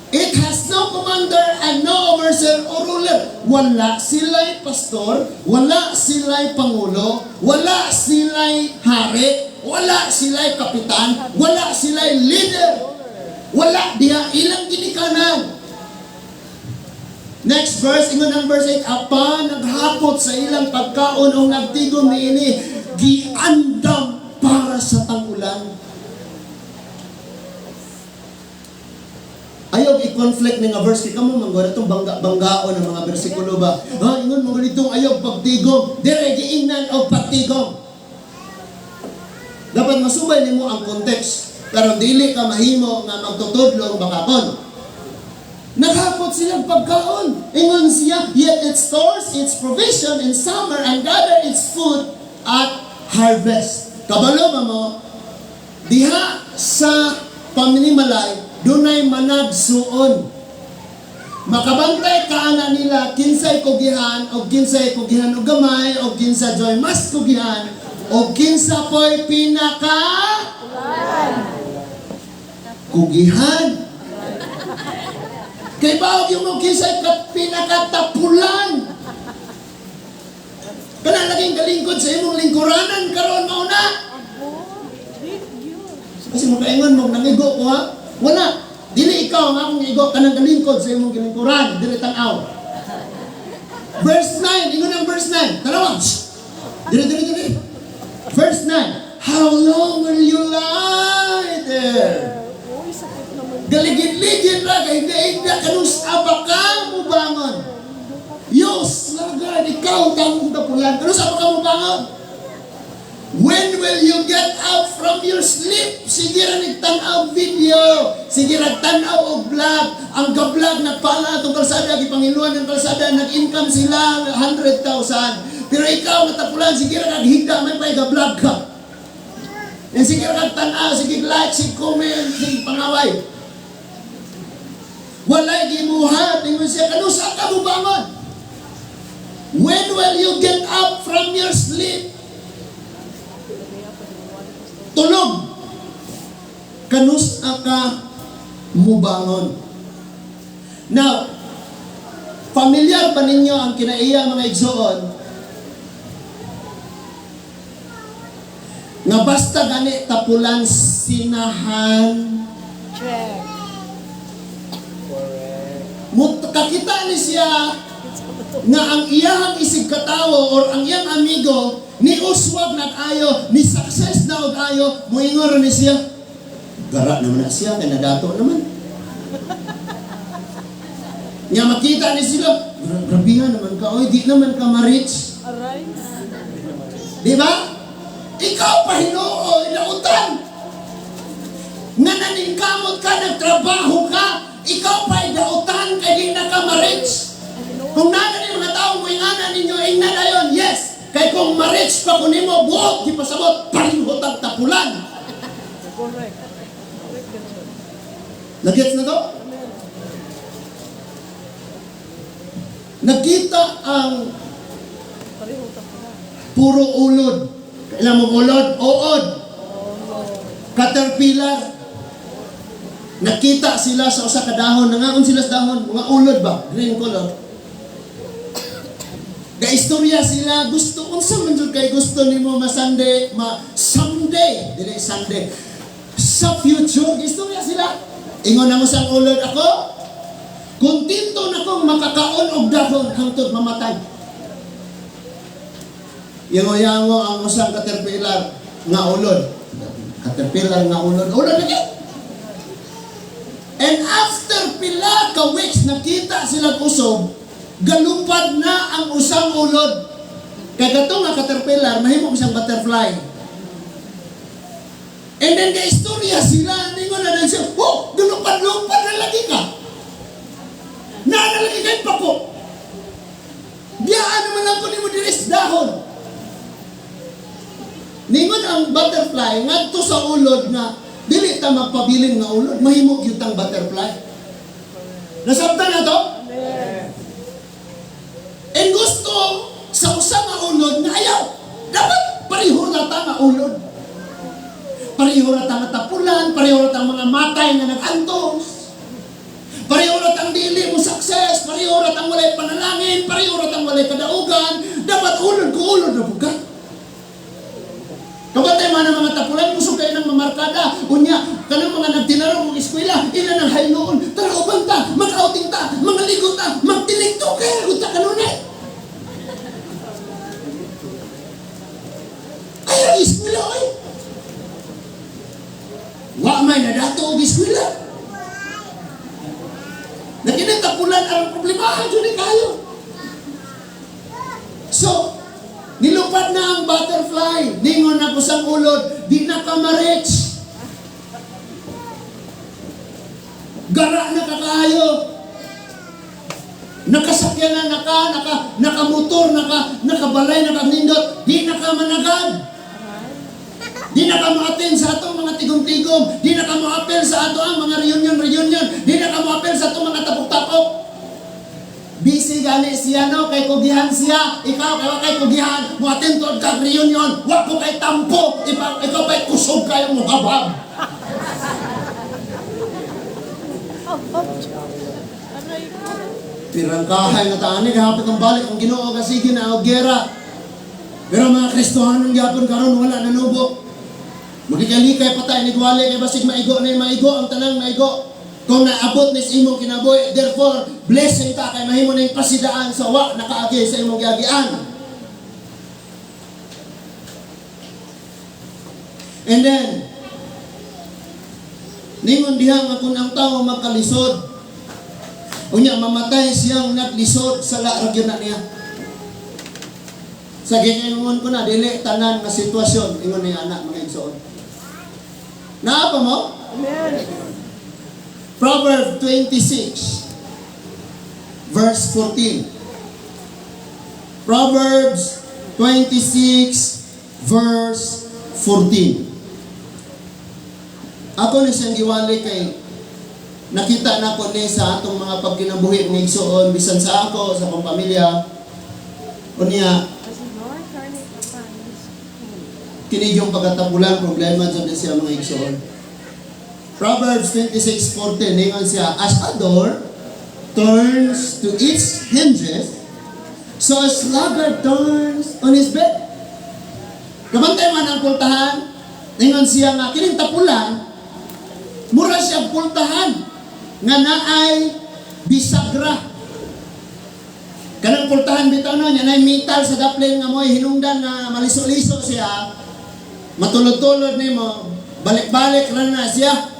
"It has no commander and no overseer or ruler." Wala sila'y pastor, wala sila'y pangulo, wala sila'y hari, wala sila'y kapitan, wala sila'y leader. Wala diha ilang ginikanan. Next verse, ingon ang verse 8, "Apan naghakot sa ilang pagkaon o nagtigom niini, giandam para sa tang-ulan." Ayaw i-conflict ni nga verse kay kamo man gud itong bangga banggaon ng mga bersikulo ba. Ha, ingon mo ganitong ayaw pagtigom, dire giingnan og pagtigom. Dapat masubay nimo ang context. Pero dili ka mahimo nga magtutudlo bakakon. Naghakot silang pagkaon. Ingon siya, "Yet it stores its provision in summer and gather its food at harvest." Kabalo ba mo, diha sa paminimalay, dunay managsuon. Makabantay ka ana nila kinsay kugihan o kinsay kugihan og gamay o kinsa joy mas kugihan o kinsa po'y pinaka kugihan. Kay bawag yung mo kinsay ka pinakatapulan. Kana laging kalingkod sa imong lingkuranan karon mao na. Abo. Big yun. Kasi makaingon mo nangigo ko ha. Wala. Dili ikaw ang akong igo, kanang kalingkod sa imong gilingkuran, dili tan-aw. Verse 9, ingon ang verse 9. Tanawa. Shh. Dili, dili, dili. Verse 9. "How long will you lie there?" Uy, sakit naman. Galigid-ligid ra kay higda kanus-a ba ka mubangon? You sluggard, ikaw tawong tapulan. Kanus-a ba ka mubangon? When will you get up from your sleep? Sige ra nagtan-aw video. Sige ra tan-aw og vlog. Ang ga-vlog nagpala atong kalsada, gipangiluan ng kalsada, nag-income sila 100,000. Pero ikaw nga tapulan, sige ra naghigda, may pay ga-vlog ka. And sige ra kag tan-aw, sige like, sige comment, sige pangaway. Walay gibuhat. Ingon siya, "Kanusa ka mubangon? When will you get up from your sleep?" Tulog. Kanus-a ka mubangon? Now, familiar ba ninyo ang kinaiya, mga igsoon, nga basta gani tapulan sinahan Check. Kakita ni siya nga ang iyahang isig katawo or ang iyang amigo ni uswag nag-ayo, ni success na og ayo, moingon ni siya, "Gara naman na siya, kay nadato naman." Nya makita ni sila, "Grabihan naman ka, oy, di naman ka ma-rich." Aray. Di ba? Ikaw pa hinuo, inautan. Nga naningkamot ka, nagtrabaho ka, ikaw pa dautan kay di na ka ma-rich. Kung naa ni mga tao mo ingana ninyo, ingna dayon, yes. Kay kung ma-rich pa ko nimo, buot, di pasabot, pareho tag tapulan. Correct. Correct yan, sir. Nagets na to? Amen. Nakita ang Pareho tapulan. Puro ulod. Kailan mo ulod? Uod. Oh, no. Caterpillar. Nakita sila sa usa ka dahon, nangaon sila sa dahon, mga ulod ba? Green color. Gaistorya sila, gusto unsa man jud kay gusto nimo ma Sunday, ma someday, dili Sunday. Sa future, istorya sila. Ingon na mo sa ulod ako, kontento na kong makakaon og dahon hangtod mamatay. Yango-yango ang usang caterpillar nga ulod. Caterpillar nga ulod. Ulod lagi. And after pila ka weeks nakita sila usob, galupad na ang usang ulod. Kay kato nga caterpillar, mahimo siyang butterfly. And then ka istorya sila, ningon na din siya, "Oh, galupad-lupad na lagi ka. Na na lagi kay pako. Biyaan naman lang ko nimo diri sa dahon." Ningon ang butterfly ngadto sa ulod nga dili ta magpabilin nga ulod, mahimo gyud tang butterfly. Nasabtan na to? Amen. And gusto sa usa nga ulod nga ayaw. Dapat pareho na ta nga ulod. Pareho ra ta nga tapulan, pareho ra ta mga matay nga nag-antos. Pareho ra tang dili mo success, pareho ra tang walay panalangin, pareho ra tang walay kadaugan. Dapat ulod ko ulod na buka. Kabatay man ang mga tapulan, kusog kayo ng mamarkada. Unya, kanang mga nagtinarong og eskwela, ila nang hayloon. Tara, uban ta, mag-outing ta, mangaligo ta, magtiligto kay unta kanunay. Ay, ang eskwela, oy. Wa may nadato og eskwela. Nakinitapulan ang problema, jud ni kayo. So, nilupad na ang butterfly. Ningon na ko sa ulod, di na ka ma-rich. Gara na kakaayo. Nakasakyan na, nakamotor, nakabalay, nakanindot, di na ka managad. Di na ka mo-attend sa atong mga tigom-tigom. Di na ka mo-appel sa ato ang mga reunion-reunion. Di na ka mo-appel sa atong mga tapok-tapok. Busy gani siya no, kay kugihan siya. Ikaw kay kugihan, mo attend to kag reunion, wa ko kay tampo, ikaw pa'y kusog kayo mo habab. Aray ko. Pirangkahay nga taani gahapon ang balik ang Ginoo ka sige na og gera. Pero mga Kristohanon gyapon karon wala nanubo. Magikalikay patay ni gwali kay basig maigo na maigo ang tanang maigo. Kung naabot ni sa imong kinabuhi, therefore, blessing ta kay mahimo ning pasidaan sa wa nakaagi sa imong giagian. And then, ningon diha nga kung ang tao magkalisod, unya mamatay siyang naglisod sa ra gyud na niya. Sa giingon ko na, dili tanan nga sitwasyon, ingon ni anak mga igsoon. Naa pa mo? Amen. Proverb 26, verse 14. Proverbs 26, verse 14. Ako ni siyang giwali kay nakita na ko ni sa atong mga pagkinabuhi ng igsoon, bisan sa ako, sa akong pamilya. Unya, As the Lord turneth upon his king. Kini yung pagkatapulan, problema dyan siya mga igsoon. Proverbs 26:14, ningon siya, "As a door turns to its hinges, so a sluggard turns on his bed." Kabantay man ang pultahan, ningon siya nga, kining tapulan, mura siya pultahan, nga naay bisagra. bisagra. Kanang pultahan bitaw no, nya nay metal sa daplin nga mo'y hinungdan nga maliso-liso siya. Matulod-tulod nimo, balik-balik ra na siya.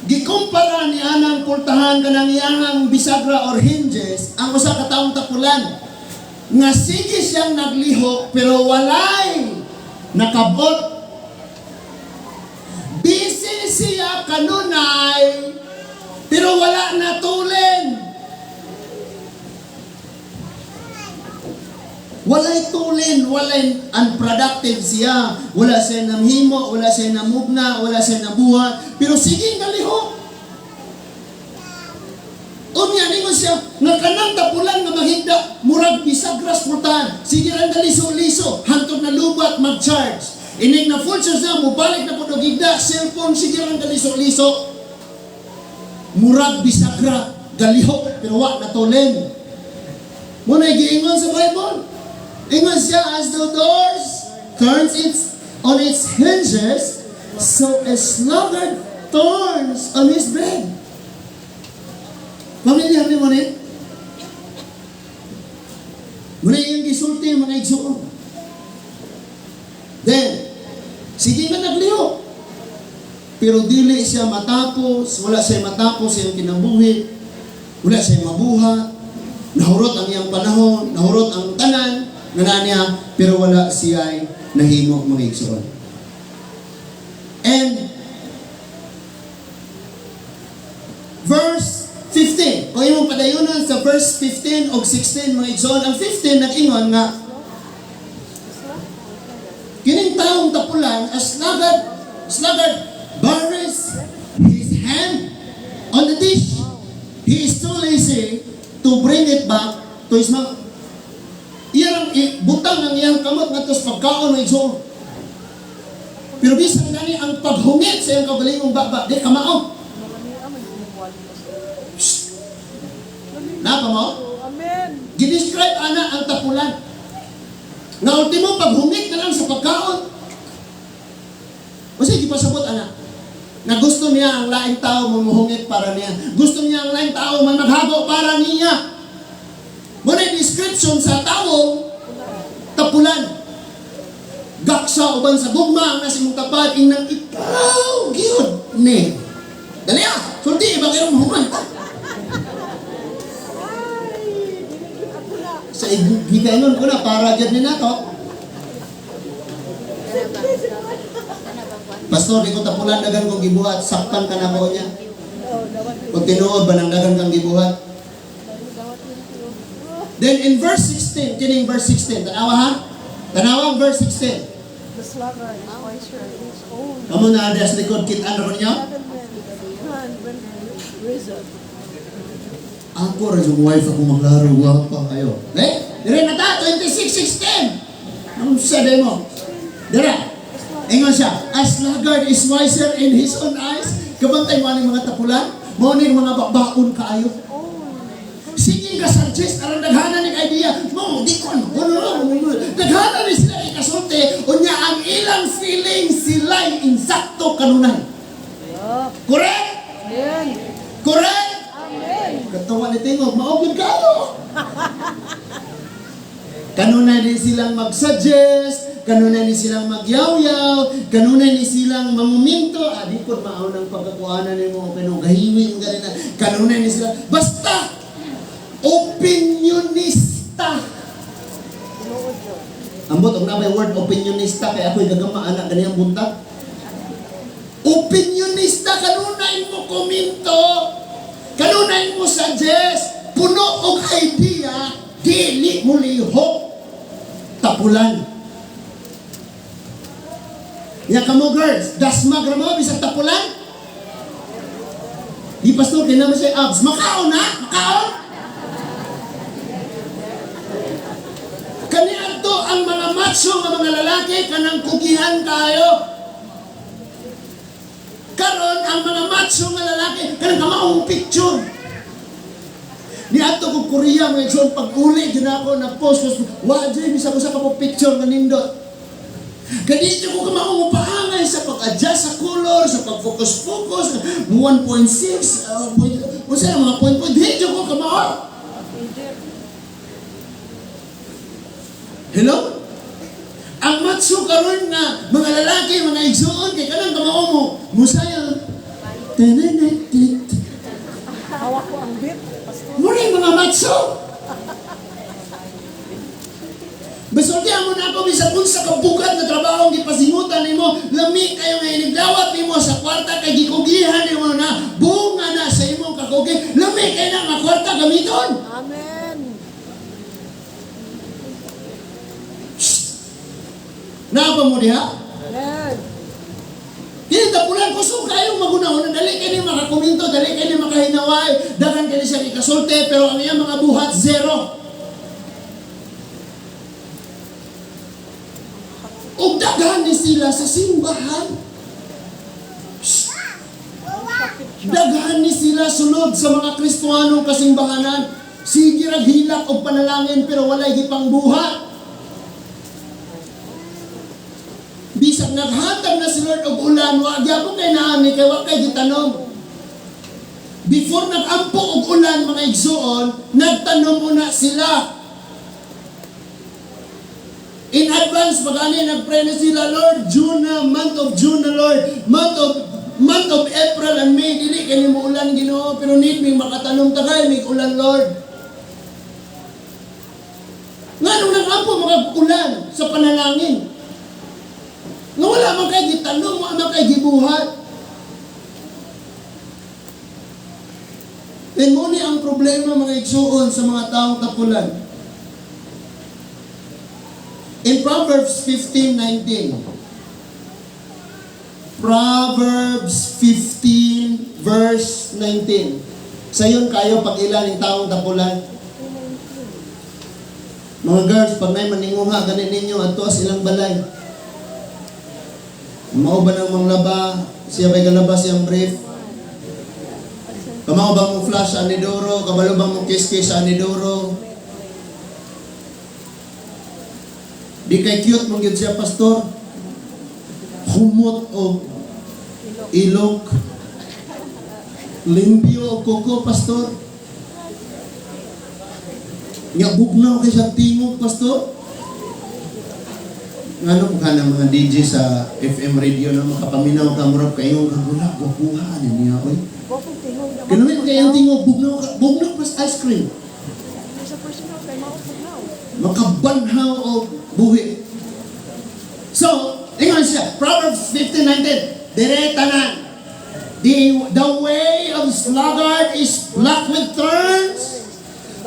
Gikumpara ni anang pultahan kanang iyang bisagra or hinges ang usa ka taong tapulan nga sige siyang naglihok pero walay nakabot. Busy siya kanunay pero wala natulin. Walay tulin, walay unproductive siya. Wala siya namhimo, wala siya namugna, wala siya nabuhat. Pero sige galihok. Unya ningon siya, nga kanang tapulan nga mahigda, murag bisagras pultahan. Sige lang galiso-liso, hantod na lubat, mag-charge. Inig na full charge na, mubalik na po og higda, cellphone, sige lang galiso-liso. Murag bisagra, galihok, pero wa natulin. Muna giingon sa Bible. Ingon siya, "As the doors turns on its hinges, so a sluggard turns on his bed." Pamilyar ni mo ni? Muna iyang gisulti mga igsuon. Then, sige nga naglihok. Pero dili siya matapos, wala siya matapos iyang kinabuhi, wala siya mabuhat, nahurot ang iyang panahon, nahurot ang tanan, nga niya, pero wala siya nahimo, mga igsuon. And verse 15, kung imong padayonon sa verse 15 o 16, mga igsuon, ang 15 nag-ingon nga, kining taong tapulan, a sluggard buries his hand on the dish. He is too lazy to bring it back to his mouth. Iyang butang ang iyang kamot ngadto sa pagkaon ng igsoon. Pero bisan gani ang paghungit sa iyang kaugalingong baba, di kamao. Shh. Napa mo? Amen. Gidescribe ana ang tapulan. Nga ultimo paghungit na lang sa pagkaon. Kasi gipasabot ana. Na gusto niya ang laing tao mamuhungit para niya. Gusto niya ang laing tao man maghago para niya. Muna yung description sa tawo tapulan. Gaksa uban sa gugma ang nasa imong tapad inang ikaw gyud ni. Dali ah, sulti ba kayong mahuman ta? Ay, dili gyud ako na. Sa gikaingon ko na para gyud ni nato. Pastor, di ko tapulan dagan kong gibuhat, sakpan ka na ko niya. Oh, dawat. Kung tinuod ba nang dagan kang gibuhat? Dawat yun. Then in verse 16, kining verse 16, tanawa ha? Tanawa ang verse 16. The sluggard is wiser in his own. Kamo na ada sa likod, kita ano ninyo? Seven men hand when risen. Ako ra yung wife ako maglaro, gwapa kayo. Eh, dire na ta, 26:16. Ang sa mo? Dire. Ingon siya, "A sluggard is wiser in his own eyes." Kabantay mo aning mga tapulan, mao ni mga babaon kaayo. Sige ka suggest aron daghanan ning idea. Mo di ko ano, ano, ano, daghanan ni sila ikasulti unya ang ilang feeling sila insakto kanunay. Correct? Amen. Correct? Amen. Katawa ni Tingog, mao gyud kayo. Kanunay din silang mag-suggest, kanunay din silang magyawyaw, kanunay din silang manguminto, ah, di ko mao ng pagkakuanan nimo pero gahiwi mo gani na. Kanunay din sila, basta opinionista. Tinuod yun. Ambot og na may word opinionista kay ako'y gagama anak ganiyang buntag. Opinionista, kanunay mo komento. Kanunay mo suggest, puno og idea, dili mo lihok. Tapulan. Ya kamo girls, dasmag ra mo bisag tapulan. Di pastor kay naman siya abs, makaon na, makaon. Kaniadto ang mga macho nga mga lalaki kanang kugihan kayo. Karon ang mga macho nga lalaki kanang kamaong picture. Niadto ko Korea mga igsoon, pag-uli gyud ako nag-post ko, wa jud bisag usa ka mo picture nga nindot. Kaya dito ko kamao paangay sa pag-adjust sa color, sa pag-focus-focus, 1.6, point, unsa na mga point point, dito ko kamao. Egypt. Hello? Ang matso karon nga mga lalaki, mga igsuon, kay kanang kamao mo, musayaw. Tenenentit. Hawak ko ang beat, Pastor. Muna yung mga matso. Basulti mo na ako, bisag unsa ka bugat nga trabaho ang gipasingutan nimo, lami kayo nga inigdawat nimo sa kwarta kay gikugihan nimo na bunga na sa imong kakugi, lami kay na nga kwarta gamiton. Amen. Naa pa mo diha? Amen. Dili tapulan kusog kayo magunahon, dali kay ni makakomento, dali kay ni makahinaway, daghan kay ni siya ikasulti, pero ang iyang mga buhat zero. Ug daghan ni sila sa simbahan. Shh! Daghan ni sila sulod sa mga Kristohanong kasimbahanan. Sige rag hilak og panalangin pero walay gipangbuhat. Bisag naghatag na si Lord og ulan, wa gyapon kay naani kay wa kay gitanom. Before nagampo og ulan, mga igsuon, nagtanom una sila. In advance, pag ani nagpray na sila, "Lord, June na, month of June na, Lord, month of April and May, dili kay mo ulan, Ginoo, pero need mi makatanom tagay, may ulan, Lord." Nganong nagampo mga ulan sa panalangin? Nga wala man kay gitanom, wala man kay gibuhat. And mao ni ang problema, mga igsuon, sa mga taong tapulan. In Proverbs 15:19. Proverbs 15 verse 19. Sayon kayo pag ilan yung taong tapulan. Mga girls, pag may maninguha ganin ninyo adto sa ilang balay. Mao ba nang manglaba, siya ba'y galaba siyang brief? Kamao bang mo flush sa inodoro? Kabalo bang mo kiss-kiss sa inodoro? Di kay cute mong yun siya, Pastor. Humot o ilok. Limpyo o kuko, Pastor. Nga bugnaw kay siya tingog, Pastor. Ngano ko ka ng mga DJ sa FM radio na makapaminaw ka, murag kayo kagula, gwapuha ni niya, oy. Gwapo tingog naman. Kanamin kayong tingog, bugnaw ka, bugnaw pas ice cream. Sa personal kay mao bugnaw. Makabanhaw o buhi. So, ingon siya, Proverbs 15:19, dire tanan. The way of sluggard is black with thorns,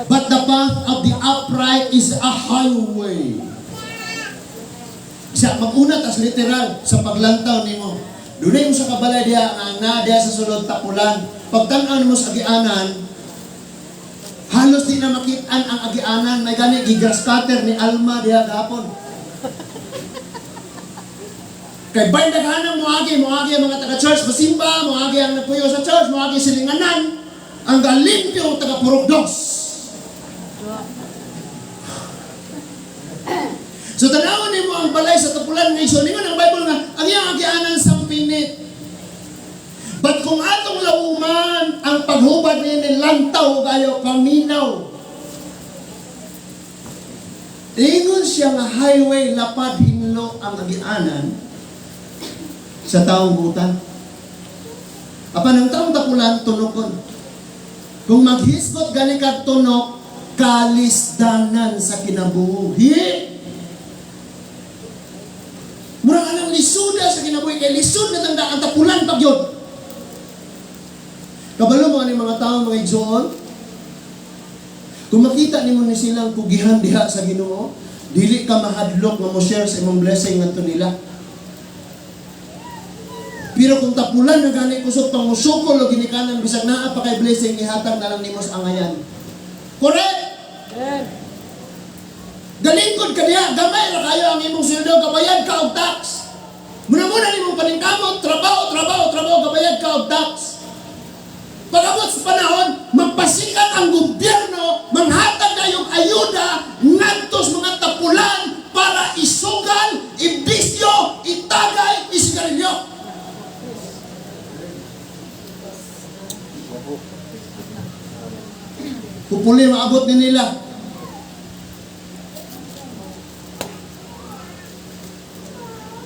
but the path of the upright is a highway. Siya, mag-una tas literal sa paglantaw nimo. Dunay mo sa kabalay diha nga na diha sa sulod tapulan. Pagtan-aw nimo sa agianan, halos di na makitaan ang agianan. May gani gi-grass cutter ni Alma diha gahapon. Kay bay daghanang moagi, moagi ang mga taga-church masimba, moagi ang nagpuyo sa church, moagi silinganan, ang galimpyo taga Purok Dos. So tanawon nimo ang balay sa tapulan nga igsoon. Ingon ang Bible nga ang iyang agianan sa pinit. But kung atong lauman ang paghubad niya lantaw kayo paminaw. Ingon siya nga highway, lapad hinlo ang agianan sa taong butan. Apan ang taong tapulan, tunokon. Kung maghisgot gani ka tunok, kalisdanan sa kinabuhi. Mura ka ng lisuda sa kinabuhi, kay lisod na tanda ang tapulan pag yun. Kabalo mo ani mga tao, mga igsoon? Kung makita nimo ni silang kugihan diha sa Ginoo, dili ka mahadlok nga mo share sa imong blessing ngadto nila. Pero kung tapulan na gani kusog pangusukol o ginikanan bisag naa pa kay blessing, ihatag na lang nimo sa angayan. Correct? Amen. Galingkod ka diha, gamay ra kayo ang imong sweldo, gabayad ka og tax. Muna-muna nimong paningkamot, trabaho, trabaho, trabaho, gabayad ka og tax. Pag-abot sa panahon, magpasikat ang gobyerno, manghatag kayong ayuda ngadto sa mga tapulan para isugal, ibisyo. Hopefully maabot ni nila.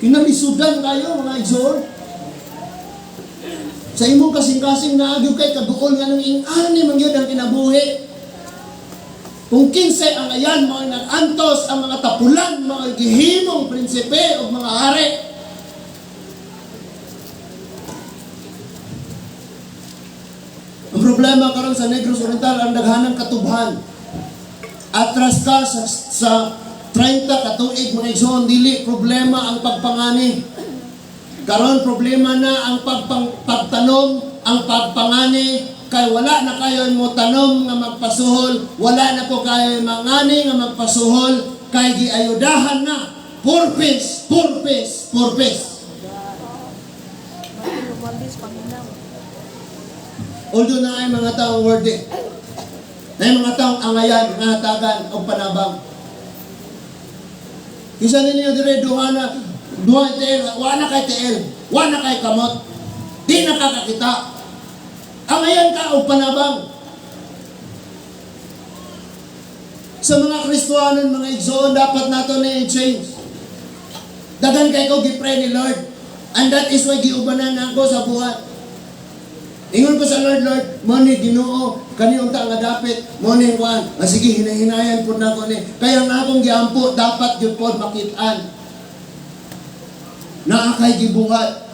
Kinalisudan kayo, mga igsoon. Sa imong kasing-kasing naagyo kay kaduol nga nang ingani man gyud ang kinabuhi. Kung kinsay ang ayan, mga nag-antos, ang mga tapulan, mga gihimong prinsipe o mga hari. Ang problema karon sa Negros Oriental, ang daghanang katubhan. Atras ka sa 30 katuig, mga igsoon, dili problema ang pagpangani. Karon problema na ang pagtanom, ang pagpangani, kay wala na kayo mo tanom nga magpasuhol, wala na po kayo mangani nga magpasuhol, kay giayudahan na. Purpose, purpose, purpose. Umalis, Panginoon. Although na ay mga taong worthy, na ay mga taong angayan, nga hatagan o panabang. Isa ninyo dire, duha na, duha TL, wala kay TL, wala kay kamot, di nakakakita. Angayan ka o panabang. Sa mga Kristohanon, mga igsoon, dapat nato na i-change. Dagan kay ko gi-pray ni Lord. And that is why giubanan ako sa buhat. Ingon ko sa Lord, "Lord, mo ni Ginoo, kani unta nga dapit, mo ni kuan." Ah, sige, hinahinayan pud nako ni. Kaya nga akong giampo dapat gyud pod makit-an. Naa kay gibuhat.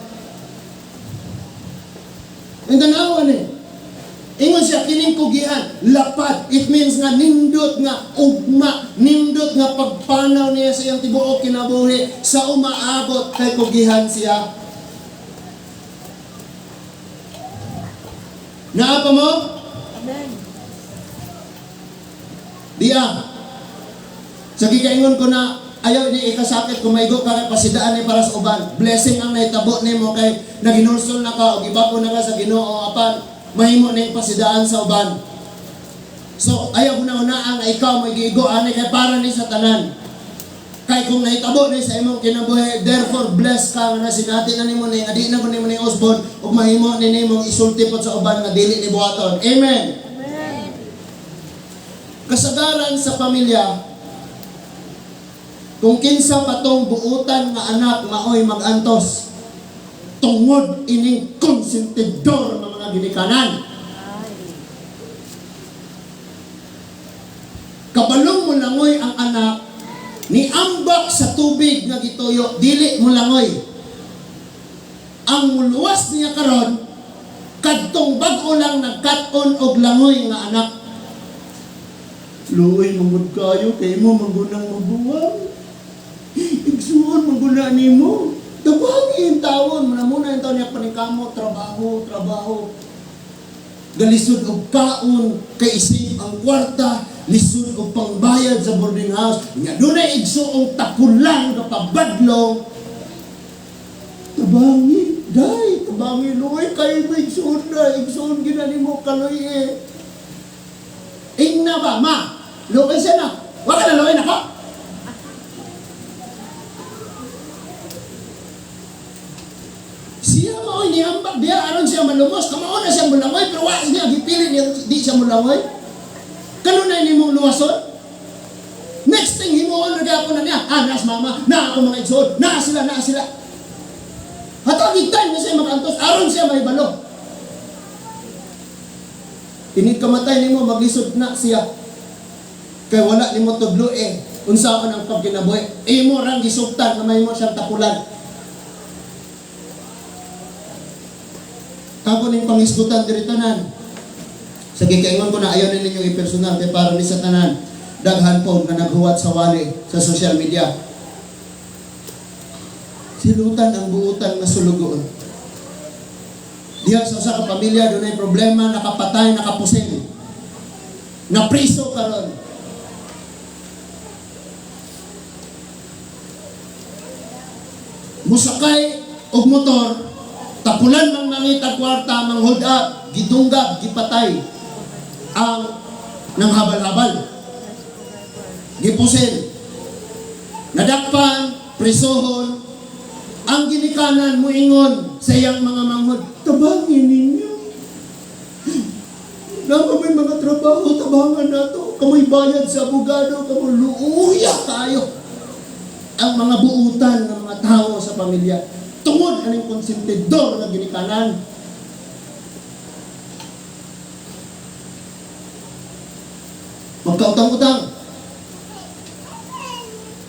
Ang tanawa ni. Ingon siya, kining kugihan, lapad. It means nga nindot nga ugma, nindot nga pagpanaw niya sa iyang tibuok kinabuhi sa umaabot kay kugihan siya. Naa pa mo? Amen. Diya. Sa gikaingon ko na ayaw ni ikasakit kung maigo ka kay pasidaan ni para sa uban. Blessing ang nahitabo nimo kay naginulsol na ka o gibako na ka sa Ginoo apan mahimo ning pasidaan sa uban. So ayaw ko na una ang ikaw may giigo ani kay para ni sa tanan. Kay kung nahitabo ni sa imong kinabuhi, therefore blessed ka nga nasinati na nimo ni nga di na ko nimo ni usbon ug mahimo ni nimong isulti pod sa uban nga dili ni buhaton. Amen. Amen. Kasagaran sa pamilya, kung kinsa patong buutan nga anak maoy magantos tungod ining konsentidor ng mga ginikanan. Ay. Kabalong mo langoy ang anak, ni ambak sa tubig nga gituyo, dili mo langoy. Ang muluwas niya karon, kadtong bag-o lang nagkat-on og langoy nga anak. Luoy mangud kayo kay mo manggunang mabuwang. Igsuon mangguna nimo. Tabagi yung tawon, muna muna yung taon niya paningkamo, trabaho, trabaho. Galisod og kaon, kay isip ang kwarta, lisod og pangbayad sa boarding house. Nya dunay igsuong tapulan kapabadlong. Tabangi, day, tabangi, luoy kayo mo igsuon na, igsuon gina nimo kaloy eh. Ingna ba, ma? Luoy siya na. Wa ka na luoy na ka. Siya mao nihambak diha aron siya malumos. Kamao na siya mulangoy pero wa niya gipili niya di siya mulangoy. Kanunay nimong luwason? Next thing himuon na gyapon na niya. Ah, naas mama, naa ako mga igsoon, naa sila, naa sila. Hatag time na siya makantos aron siya mahibalo. Inig kamatay nimo maglisod na siya. Kay wala nimo tudlo eh. Unsaon ang pagkinabuhi? Imo rang gisugtan nga mahimo siyang tapulan. Ako ning pangisgutan diri tanan. Sa gikaingon ko na ayaw ni ninyo i-personal kay para ni sa tanan. Daghan po nga naghuwat sa wali sa social media. Silutan ang buutan nga sulugoon. Diha sa usa ka pamilya dunay problema, nakapatay, nakapusil. Napriso karon. Musakay og motor, tapulan mang mangita kwarta, mang hold up, gidunggab, gipatay ang nang habal-habal. Gipusil. Nadakpan, prisohon, ang ginikanan muingon sa iyang mga manghod, tabangin ninyo. Naa may mga trabaho, tabangan nato. Kamoy bayad sa abogado, kamoy luuya kayo. Ang mga buutan ng mga tao sa pamilya. Tungod aning konsentidor nga ginikanan. Magkautang-utang.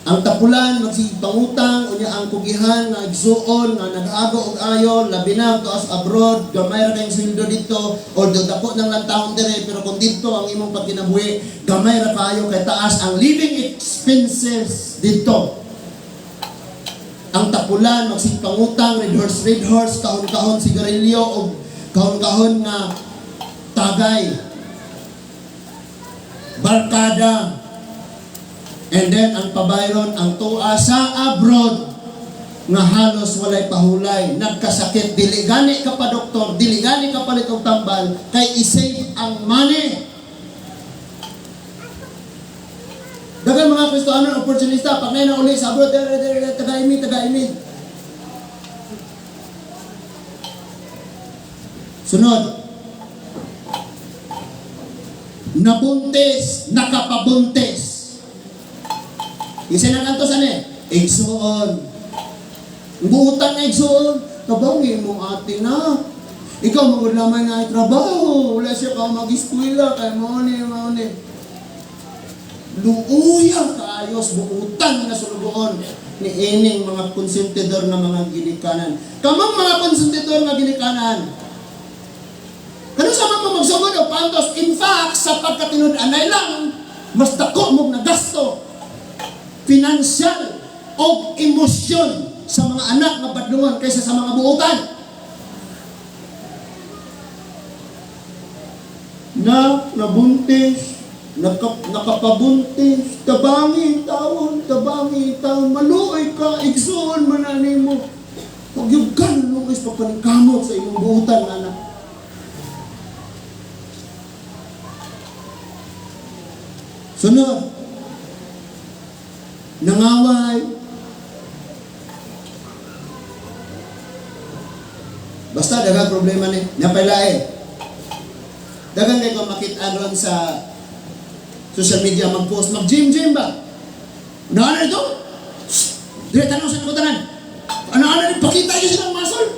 Ang tapulan, magsigpangutang, unya ang kugihan, nga igsuon, nga nag-ago og ayo, labi na tuas abroad, gamay ra kayong sweldo dito, or do dako ng lantahon dire, pero kung dito ang imong pagkinabuhi, gamay ra kaayo kay taas ang living expenses dito. Ang tapulan, magsigpangutang, red horse, kahon-kahon sigarilyo, o kahon-kahon nga tagay, barkada, and then ang pabayron, ang tuwa sa abroad, nga halos walay pahulay, nagkasakit, dili gani ka pa doktor, dili gani ka palit og tambal, kay i-save ang money. Dagan mga Kristohanon, opportunista, pag na uli sa abroad, dere, dere, dere, taga-imi, taga-imi. Sunod. Nabuntis, nakapabuntis. Isa na kanto sa ne? Igsuon. Buutan na igsuon. Kabangi mo ate na. Ikaw magud lamay na trabaho. Wala siya ka mag-eskwela. Kay mo ni, mo ni. Luuya kaayos buutan nga sulugoon ni ining mga konsentidor nga mga ginikanan. Kamong mga konsentidor nga ginikanan. Kano sa mga magsugod o pantos, in fact, sa pagkatinud-anay lang, mas dako mong nagasto financial o emosyon sa mga anak nga badlungan kaysa sa mga buutan. Na nabuntis, nakapabuntis, tabangi taon, maluoy ka, igsuon man na nimo. Huwag yung ganun is pagpaningkamot sa imong buutan, anak. Sunod, nangaway. Basta daghang problema ni napailae. Daghang kay ko makita ron sa social media mag-post, mag-gym-gym ba? Ano ito? Dire tanong sa tanan. Ano ni pakita niyo silang muscle?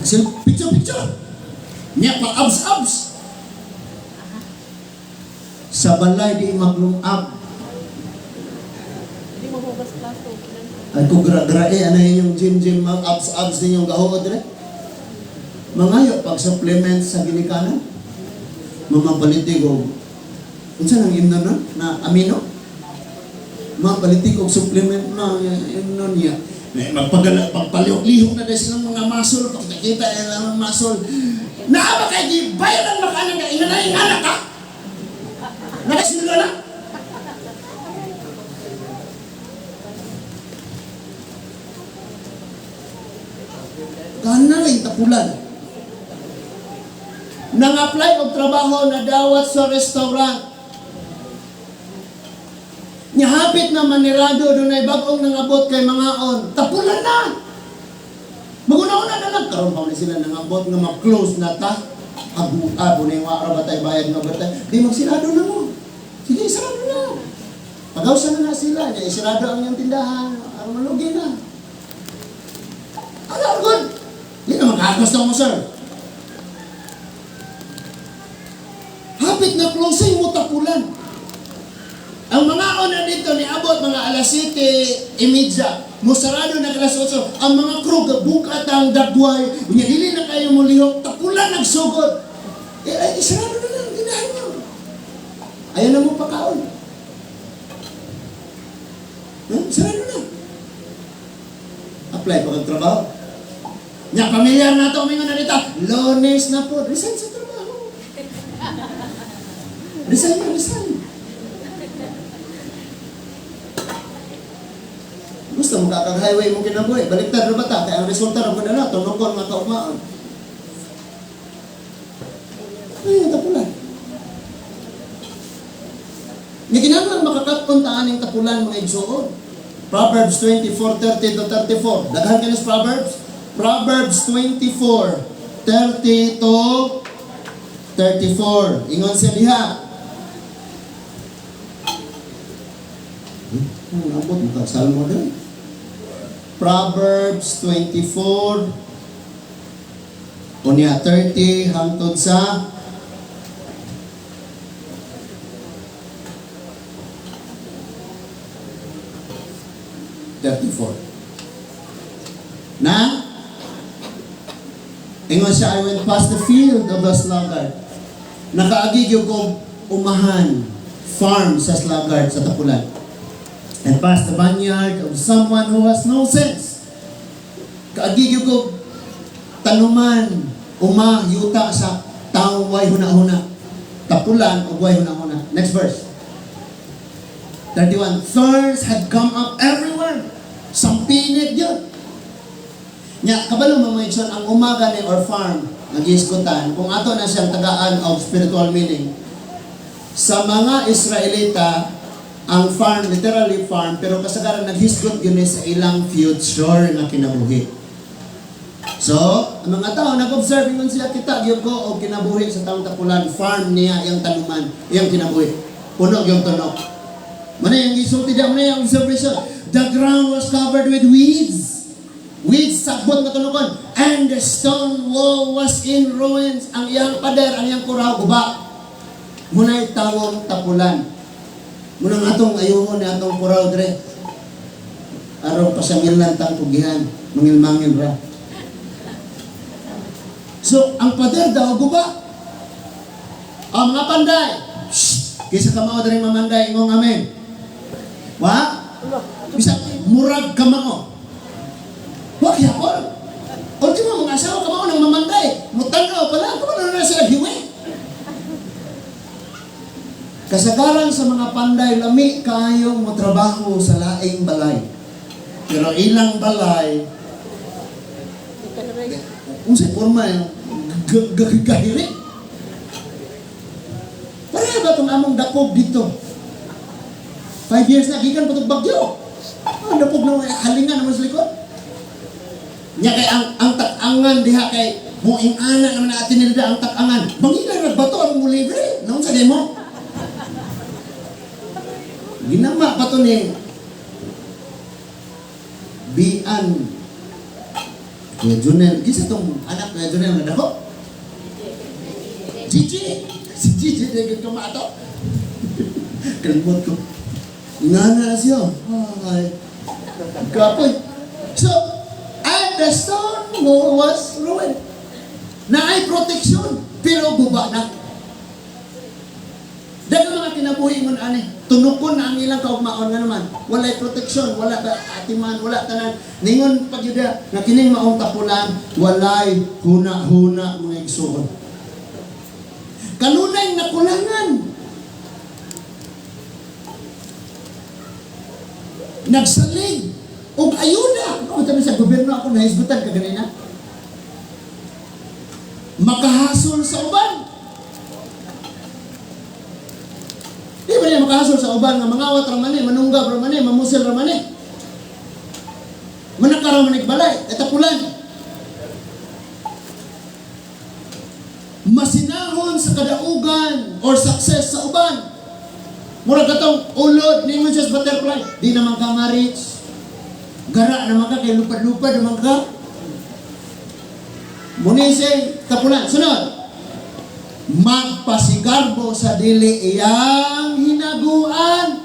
Sila picture picture. Nya pa abs abs. Sa balay di maglungag. Hindi mo hugas plato. Ay kung gra-grae, ano yung gym-gym, mga abs-abs ninyong gahuod rin? Mangayo pag supplement sa ginikanan. Mga palitig og unsa nang imnon nun? Na amino? Mga palitig og supplement na imnon niya. Eh, magpagala, pagpalihok-lihok na dahil silang mga muscle, pag nakita nila ang muscle, naa ba kay di bayaran makanan ka, inanay nga ka? Nakasunod na? Gana lang tapulan. Nang-apply og trabaho na dawat sa restaurant. Nihapit na manirado dunay bag-ong nangabot kay mangaon. Tapulan na. Maguna-una na lang karon pa sila nangabot nga ma-close na ta. Abu abo na yung ra ba tayo bayad nga ba tayo? Di magsirado na mo. Sige, sarado na. Pagawsa na na sila. Di, sirado ang iyong tindahan. Aron malugi na. Ano, good? Di na magkakos mo, sir. Hapit na closing mo tapulan. Ang mga ona dito ni abot mga alas 7:30. Musarado na alas 8. Ang mga crew bukat ang dagway. Unya dili na kayo mo lihok, tapulan nagsugod. Eh, ay, isarado na lang tindahan nyo. Ayaw na mo pakaon. Huh? Sarado na. Apply pa kang trabaho. Nya pamilyar na to mingon na dito. Lunes na po, resign sa trabaho. Resign na, resign. Gusto mo kakag highway mo kinabuhi. Baliktad ra ba ta? Kaya ang resulta ra na, tunokon nga kaugmaon. Ay, tapulan. Ni kinahanglan makakatpon ta aning tapulan mga igsuon. Proverbs 24:30 to 34. Daghan kayo sa Proverbs? Proverbs 24:30 to 34. Ingon siya diha. Ang abot mo Salmo din. Proverbs 24 unya 30 hangtod sa 34. Na? Ingon siya, "I went past the field of the sluggard." Nakaagi gyud ko umahan, farm sa sluggard sa tapulan. "And past the vineyard of someone who has no sense." Kaagi gyud ko tanuman, uma, yuta sa taong way huna-huna. Tapulan o way huna-huna. Next verse. 31. "Thorns had come up everywhere." Sampinit yun. Nya, kabalo mo, mga igsoon, ang umaga ni or farm, nagisgutan, kung ato na siyang tagaan of spiritual meaning, sa mga Israelita, ang farm, literally farm, pero kasagaran naghisgot yun sa ilang future nga kinabuhi. So, ang mga tao nag-observe, ingon sila, kita gyud ko og kinabuhi sa taong tapulan, farm niya iyang tanuman, iyang kinabuhi. Puno yung tunok. Mao na yung gisulti diya, mao na yung observation. "The ground was covered with weeds." Weeds, sagbot nga tunokon. "And the stone wall was in ruins." Ang iyang pader, ang iyang kuraw, guba. Mao na'y tawong tapulan. Mao nang atong ayuhon ni atong kuraw dre. Aron pasangilan tang pugihan, mangil-mangil ra. So, ang pader daw guba. Ang mga panday, shh, kisa ka mao diri mamanday, ingong amen. Wa? Bisa murag kamao. Wa gyapon. Ultimo mga asawa kamao nang mamanday. Mutanaw pala, kung na sila hiwi. Kasagaran sa mga panday, lami kayong motrabaho sa laing balay. Pero ilang balay, unsay porma yung gahiri. Pareha ba itong among dapog dito? 5 years na, gikan pa itong bagyo. Ah, dapog na halingan naman sa likod. Nya kay ang tak-angan diha kay moing ana naman natin nila ang tak-angan. Mangila nagbato ang mo libre. Naon sa demo? Ginama pa to ni Bian Kuya Junel. Kisa tong anak Kuya Junel nga dako? Gigi! Si Gigi na yung kumato. Kalimot ko. Ingana na siya. Ay. Kapoy. So, "And the stone wall was ruined." Naay protection, pero guba na. Dahil mga kinabuhi mo ani, tunukon na ang ilang kaugmaon nga naman. Walay protection, wala ba atiman, wala tanan. Ningon pag yun na kining maong tapulan, walay huna-huna, mga igsuon. Kanunay nakulangan. Nagsalig og ayuda. Kung tabi sa gobyerno ako nahisgutan kaganina. Makahasol sa uban. Di ba niya makahasol sa uban nga mangawat ra man ni, manunggab ra man ni, mamusil ra man ni? Manakaraw man ni balay, etapulan. Masinahon sa kadaugan or success sa uban. Mura katong ulod ningon siya sa butterfly, di naman ka ma-reach. Gara naman ka kay lupad-lupad naman ka. Muni siya tapulan. Sunod. Magpasigarbo sa dili iyang hinaguan.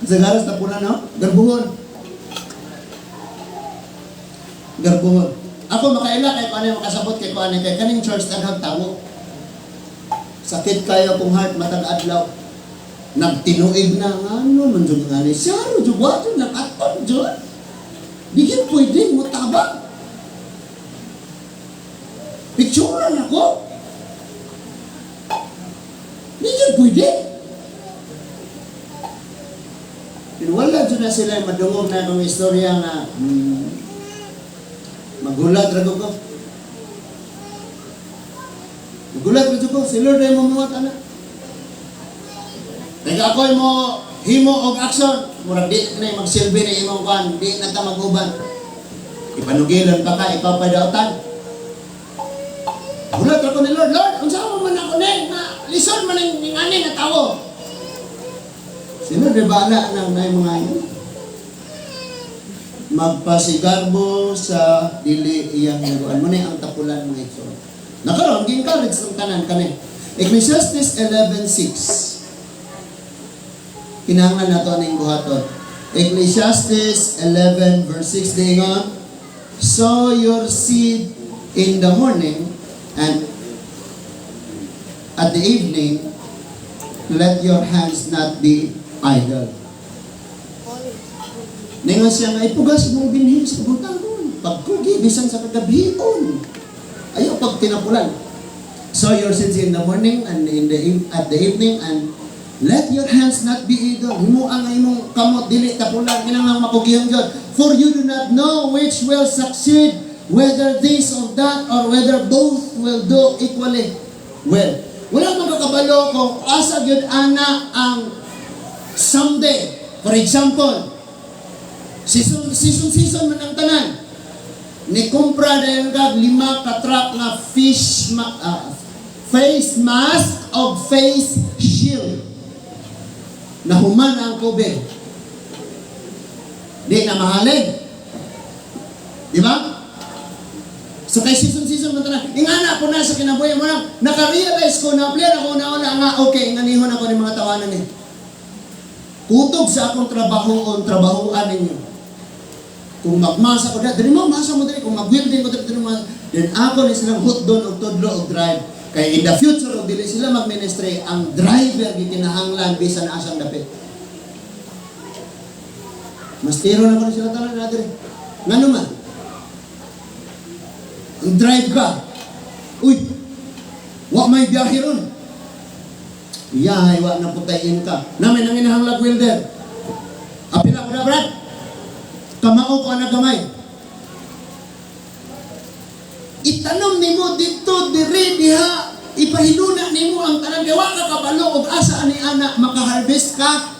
Sa garas tapulan, no? Garbuhon. Garbuhon. Ako makaila kay kuan, makasabot kay kuan kay kaning church daghang tawo. Sakit kayo akong heart matag adlaw. Nagtinuig na ngano man jud nga ni siya ro jud wa jud nakaton jud. Di gyud pwede mo tabang. Picturean ako. Di jud pwede. Pero wala jud na sila madungog na akong istorya nga magulat ra ko. Magulat ra ko si Lord ay mamuhat ana. Kaya ako mo himo og action, murag di na magsilbi na imong kan, di na ta mag-uban. Ipanugilan pa ka, ikaw pa dautan. Hulat ako ni Lord, "Lord, unsa man ako ni nga lisod man ning ani nga tawo?" Sino di bala nang nay mga yun? Magpasigarbo sa dili iyang laguan. Mo ang tapulan, mga igsoon. Nakaroon, gi-encourage ng tanan kani. Ecclesiastes 11:6. Kinahanglan nato aning buhaton. Ecclesiastes 11 verse 6 diingon, "Sow your seed in the morning and at the evening let your hands not be idle." Ningon siya nga ipugas mong binhi sa kabuntagon. Pagkugi, bisan sa kagabhion. Ayaw pag tinapulan. "Sow your seeds in the morning and in the at the evening and let your hands not be idle." Himo ang imong kamot dili tapulan, kinahanglan makugihan gyud. "For you do not know which will succeed, whether this or that or whether both will do equally well." Wala man kakabalo kung asa gyud ana ang someday. For example, season season season man ang tanan. Ni kumpra dayon kag lima ka truck nga face mask o face shield. Nahuman ang COVID. Di na mahalin. Di ba? So kay season season man tanan. Ingana po na sa kinabuhi mo na naka-realize ko na apply ako na wala nga okay inganihon ako ni mga tawanan ni. Kutob sa akong trabaho o trabahoan ninyo. Kung magmasa ko diri mo, masa mo diri. Kung mag-welding ko diri, diri mo. Then ako ni silang hutdon og tudlo og drive. Kay in the future, og dili sila mag-ministry, ang driver gikinahanglan bisan asang dapit. Mas tiro na ko ni sila tanan na diri. Ngano man? Ang drive ka. Uy, wa may biyahe ron. Iyahay, wa na putayin ka. Namin ang inahanglag welder. Apila ko na, Brad. Kamao ko na gamay. Itanom nimo dito, diri, diha. Ipahiluna nimo ang tanan. Kay wa ka kabalo og asa ani ana makaharvest ka.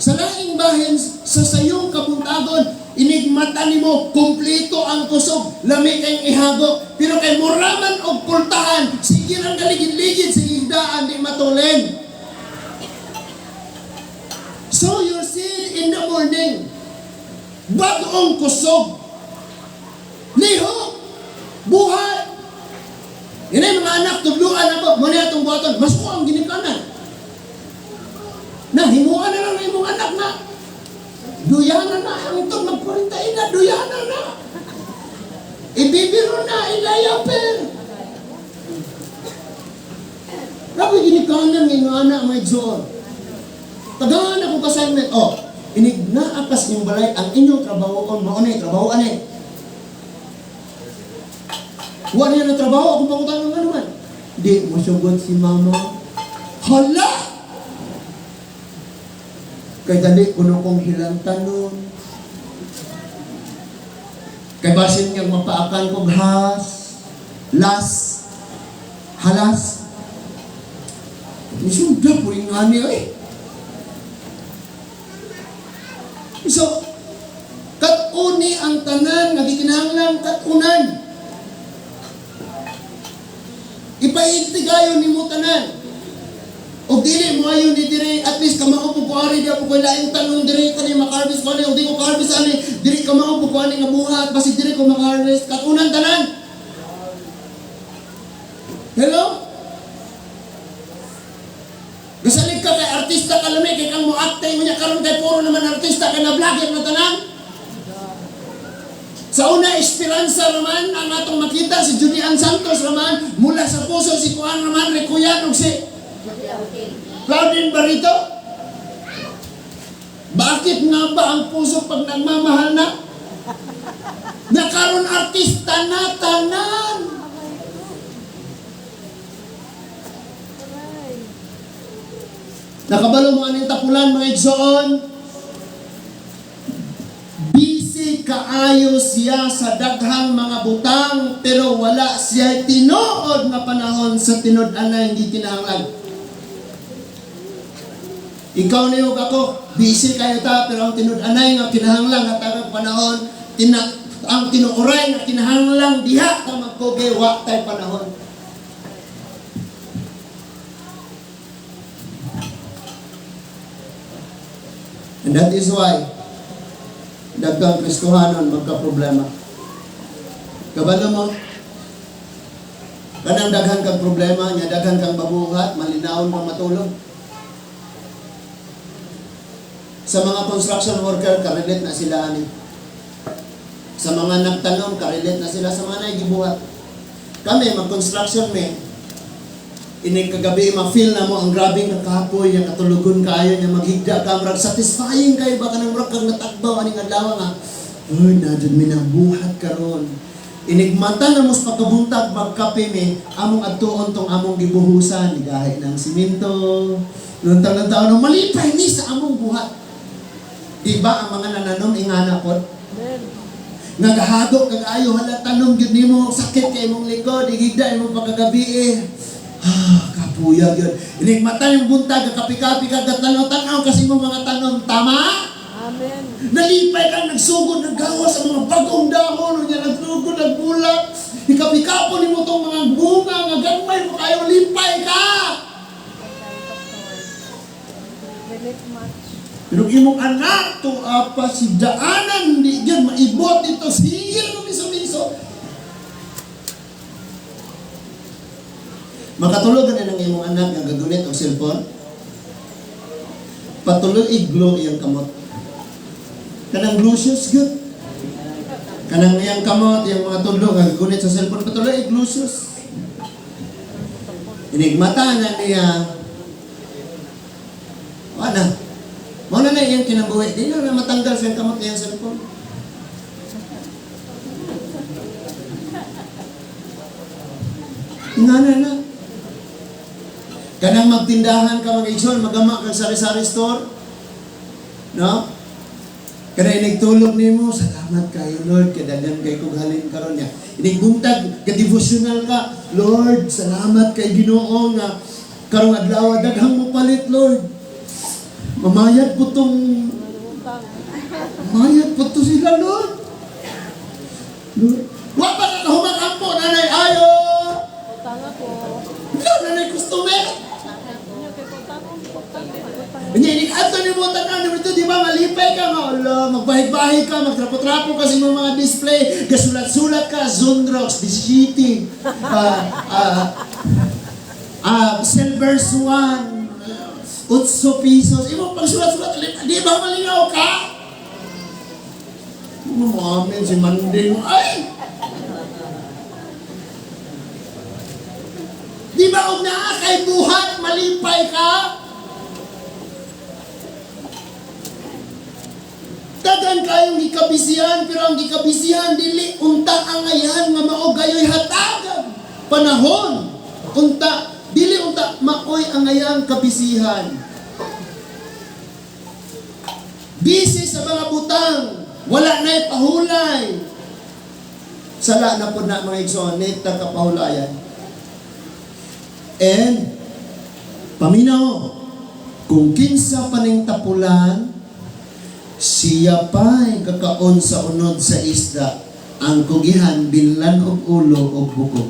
Sa laing bahin, sa sayong kabuntagon, inigmata nimo kumpleto ang kusog, lami kayong ihago. Pero kay muraman og pultahan, sige rang galigid-ligid, sige daan, di matulin. Sow your seed in the morning. Bagong kusog. Lihok. Buhay. Yan ay mga anak, tudluan ako. Muna atong buhaton. Mas ko ang ginikanan. Na, himuan na lang ang imong anak na. Duyana na. Ang itong mag-40 na, duyana na. Ibibiro na, i-diaper. Grabe ginikanan ng imong anak, mga igsoon. Tagaan akong assignment. Oh, inig naakas inyong balay, ang inyong trabaho mao na trabaho ani. Wa niya na trabaho, akong pangutan nga naman. Di mo sugot si mama. Hala! Kay dali kuno kong hilantanon. Kay basin niyang mapaakan kog has, las, halas. Nisunda po yung ani eh. So, katuni ang tanan nga gikinahanglan katunan. Ipaintigayon nimo tanan. Og dili mo ayon ni diri, at least kamao po ko ari di ako ko laing tanong diri kani maka-harvest ko ani, og di ko ka-harvest ani diri, kamao po ko ani nga buhat basig diri ko maka-harvest. Katunan tanan. Hello? Gasalig ka kay artista ka lami kay kang mo acting mo niya karon kay puro naman artista kay na vlogger na tanan. Sa una, Esperanza raman ang atong makita, si Julian Santos raman, mula sa puso si Kuan raman, Recuyan ug si Claudine Barito. Bakit nga ba ang puso pag nagmamahal na? Nakaroon artista na tanan. Nakabalo mo aning tapulan, mga igsoon. Busy kaayo siya sa daghang mga butang pero wala siya tinuod nga panahon sa tinud-anay hindi kinahanglan. Ikaw ni ug ako, busy kayo ta pero ang tinud-anay nga kinahanglan nga tagag panahon tina Ang tinuoray nga kinahanglang diha ta magkugi, wa tay panahon. And that is why daghang Kristohanon magka-problema. Kabalo mo, kanang daghan kang problema, nya daghan kang mabuhat, malinawon kang matulog. Sa mga construction worker, ka-relate na sila ani. Sa mga nagtanom, ka-relate na sila sa mga naigibuhat. Kami, mag-construction me, ining kagabi, ma-feel na mo ang grabe nga kapoy, nga katulugon kayo, nga maghigda ka, murag satisfying kayo, baka nang murag kang natakbaw aning adlaw nga, "Uy, na jud mi nabuhat karon." Inig mata na mos pagkabuntag, magkape mi, among adtuon tong among gibuhusan, gahi ng simento, luntang ng taon, malipay ni sa among buhat. Di ba ang mga nananom ingana pod? Amen. Nagahado kag ayo, hala, tanom gyud nimo, sakit kay imong likod, igigda imong pagkagabi eh. Ah, kapuya gyud. Inig mata yung buntag, kapi-kapi ka, gatanaw-tanaw kasi imong mga tanom, tama? Amen. Nalipay ka, nagsugod, naggawa sa mga bagong dahon, unya nagsugod, nagbulak. Ikapikapo nimo tong mga bunga, nga gagmay mo kayo, lipay ka. Relate much. Pero imong anak, to apa si daanan, di yan, maibot dito, sigil mo miso-miso. Makatulog na ng imong anak nga gagunit og cellphone. Patuloy i-glow iyang kamot. Kanang glue shoes, good. Kanang iyang kamot, iyang mga tudlo nga gagunit sa cellphone, patuloy i-glue shoes. Inigmata na niya. Wala. Mao na na iyang kinabuhi. Di na na matanggal sa iyang kamot iyang cellphone. Nga na na. Kanang magtindahan ka mga igsoon, magama kang sari-sari store. No? Kanang inigtulog nimo, "Salamat kayo Lord, kay daghan kay kog halin karon niya." Inigbuntag, ka-devotional ka, "Lord, salamat kay Ginoo nga karong adlaw daghang mo palit, Lord. Mamayad po tong Utang. Mayad po to sila, Lord. Lord. Wa pa ka kahuman ampo, nanay ayo." Utang ako. Wala, nanay customer. Inyo kay utang utang. Utang. Hindi, ini ato ni mo tanan ni ito, di ba malipay ka nga, ala, magbahig-bahig ka, magtrapo-trapo ka sa imong mga display, gasulat-sulat ka, Zundrox, Dishiti, Silver Swan, 8 pesos, imong pagsulat-sulat, di ba malingaw ka? Mo amin si Manding, ay! Di ba og naa kay buhat, malipay ka? Daghan kayong gikabisihan, pero ang gikabisihan dili unta angayan nga mao gayoy hatagan panahon. Unta dili unta maoy angayang kabisihan. Busy sa mga butang, wala na'y pahulay. Sala na po na mga igsoon, nita kapahulayan. And, paminaw, kung kinsa paning tapulan, siya pa'y kakaon sa unod sa isda, ang kugihan binlan og ulo og buko.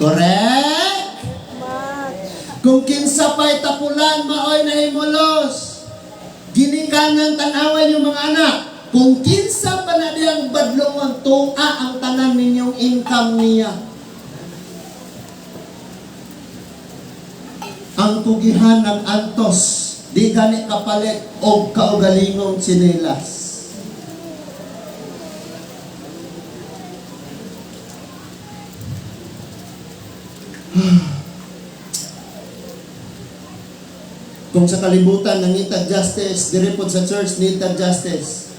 Correct? Much. Kung kinsa pa'y tapulan, maoy nahimulos. Ginikanan tanawan yung mga anak. Kung kinsa pa na diyang badlongon, tunga ang tanan ninyong income niya. Ang kugihan ng antos, di gani kapalit og kaugalingong tsinelas. Kung sa kalibutan nangita justice, diri pod sa church nita justice.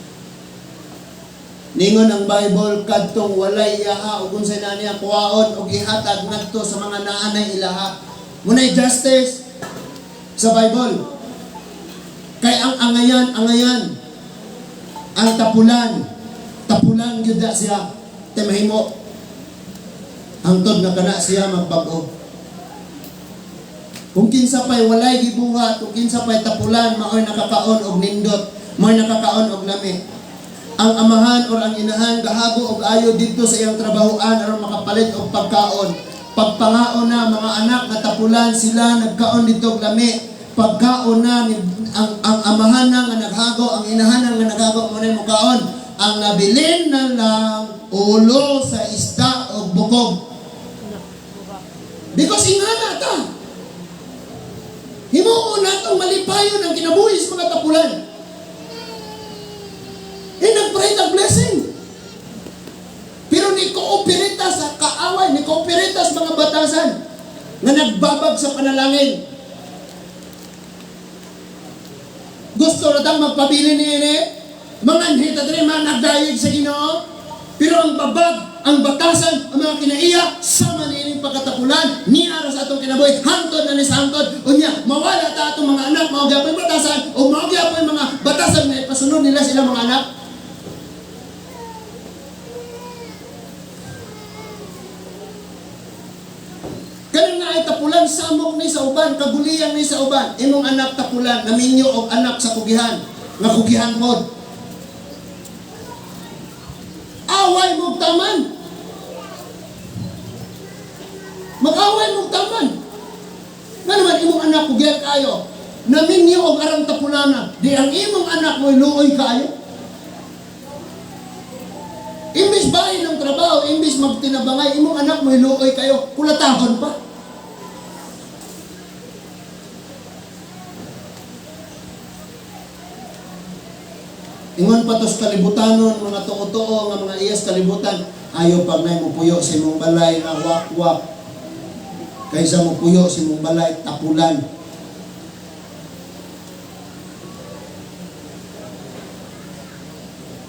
Ningon ang Bible kadtong walay iyaha ug unsay na niya kuwaon og ihatag ngadto sa mga naanay ilaha. Munay justice sa Bible. Kay ang angayan, angayan. Ang tapulan, tapulan gyud na siya. Tay mahimo. Hangtod nga kana siya magbag-o. Kung kinsa pa'y walay gibuhat, kung kinsa pa'y tapulan, maoy nakakaon og nindot, maoy nakakaon og lami. Ang amahan or ang inahan gahago og ayo didto sa iyang trabahoan aron makapalit og pagkaon. Pagpangaon na, mga anak nga tapulan sila nagkaon didto og lami. Pagkaon na ang amahan na nga naghago, ang inahan na nga naghago mo na mukaon. Ang nabilin na lang, ulo sa isda og bukog. Because ingana ta. Himuon natong malipayon ang kinabuhi sa mga tapulan. Eh, nag-pray ang blessing. Pero ni cooperate sa kaaway, ni cooperate sa mga batasan nga nagbabag sa panalangin. Gusto na tang magpabili ni ini, mga anhita diri, mga nagdayeg sa Ginoo. Pero ang babag, ang batasan, ang mga kinaiya, sama ni ining pagkatapulan, niara sa atong kinabuhi, hangtod na ni sa hangtod. Unya, mawala ta atong mga anak, mao gyapon batasan, o mao gyapon mga batasan nga ipasunod nila sila mga anak. Kanang nga ay tapulan, samok ni sa uban, kagulian ni sa uban. Imong anak tapulan, naminyo og anak sa kugihan, nga kugihan pod. Away mo taman. Mag-away mo taman. Nga naman imong anak kugihan kayo, naminyo og arang tapulana, di ang imong anak mo luoy kayo. Imbis bahin ng trabaho, imbis magtinabangay, imong anak mo luoy kayo, kulatahon pa. Ingon pa tos kalibutanon, mga tuo-tuo, nga mga iyas kalibutan, ayaw pag nay mupuyo sa imong balay nga wak-wak, kaysa mupuyo sa imong balay tapulan.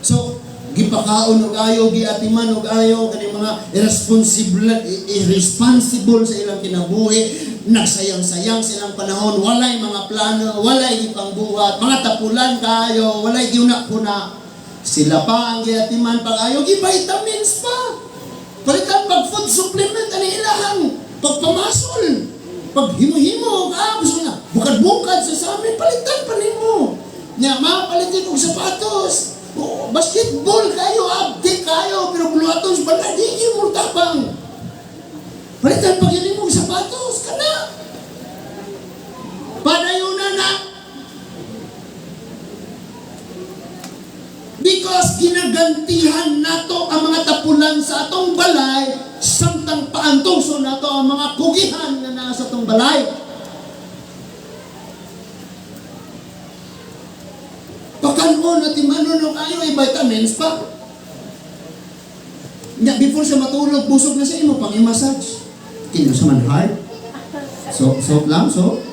So, gipakaon og ayo, giatiman og ayo, kani mga irresponsible sa ilang kinabuhi, nagsayang-sayang silang panahon, walay mga plano, walay gipangbuhat, mga tapulan kaayo, walay giuna-una. Sila pa ang giatiman pag ayo, gi-vitamins pa. Palitan pag food supplement, ani ilahang pagpamasol, pag himo-himo, gusto na, bukad-bukad sa amin, palitan pa nimo. Nya, mapalitin og sapatos. Oh, basketball kayo, abdi kayo, pero buluhaton sa balay, di kayo mo tabang. Palitan pag yun mong sapatos, kana. Padayon na. Because ginagantihan nato ang mga tapulan sa atong balay, samtang paantuso nato ang mga kugihan na nasa atong balay. Pakanon at imanon ng ayo ay vitamins pa. Nya, before siya matulog, busog na siya, imo pang i-massage. Kino sa man heart? So, soap lang, so.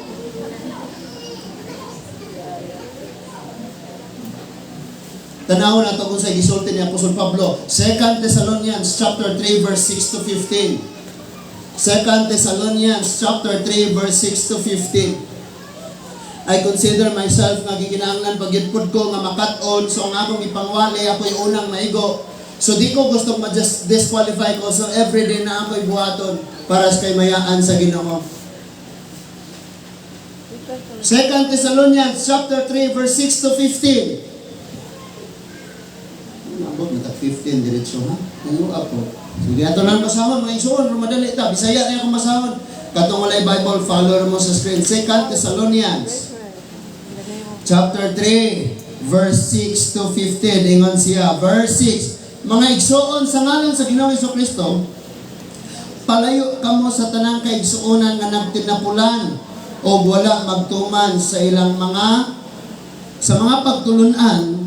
Tanaw na ito kung sa gisulti ni Apostol Pablo. 2 Thessalonians chapter 3 verse 6 to 15. 2 Thessalonians chapter 3 verse 6 to 15. I consider myself nga gikinahanglan pagyud ko nga makat-on, so ang akong ipangwali ako'y unang maigo. So di ko gusto ma-just disqualify ko, so everyday na ako'y buhaton para sa kaymayaan sa Ginoo. 2 Thessalonians chapter 3 verse 6 to 15. Nabot na tag 15 diretso ha. Tayo ako. Sige, ato lang basahon mga igsoon, madali ta. Bisaya na akong basahon. Katong walay Bible, follow mo sa screen. 2 Thessalonians chapter 3 verse 6 to 15. Ingon siya, verse 6. Mga igsoon sa ngalan sa Ginoong Hesukristo, palayo kamo sa tanang kaigsuonan nga nagtinapulan o wala magtuman sa ilang mga sa mga pagtulunan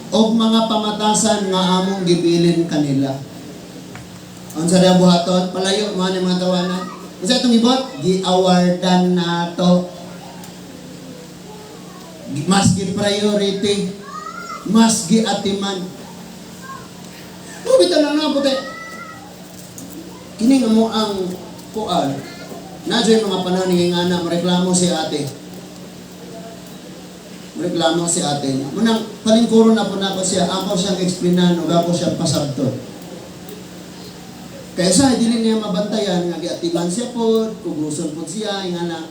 o mga pamatasan nga among gibilin kanila. Unsa ra buhaton? Palayo mo ni mga tawanan. Unsa itong ibot? Gi-awardan nato. Mas gi-priority, mas gi-atiman. Bitaw na nga puti. Kini nga mo ang kuan. Na mga panahon ni nga na mareklamo si ate. Reklamo si ate. Munang palingkuron na po na ako siya, ako siyang explainan ug ako siyang pasabton. Kaysa dili niya mabantayan nga giatiman siya pod, kuguson pod siya ingana.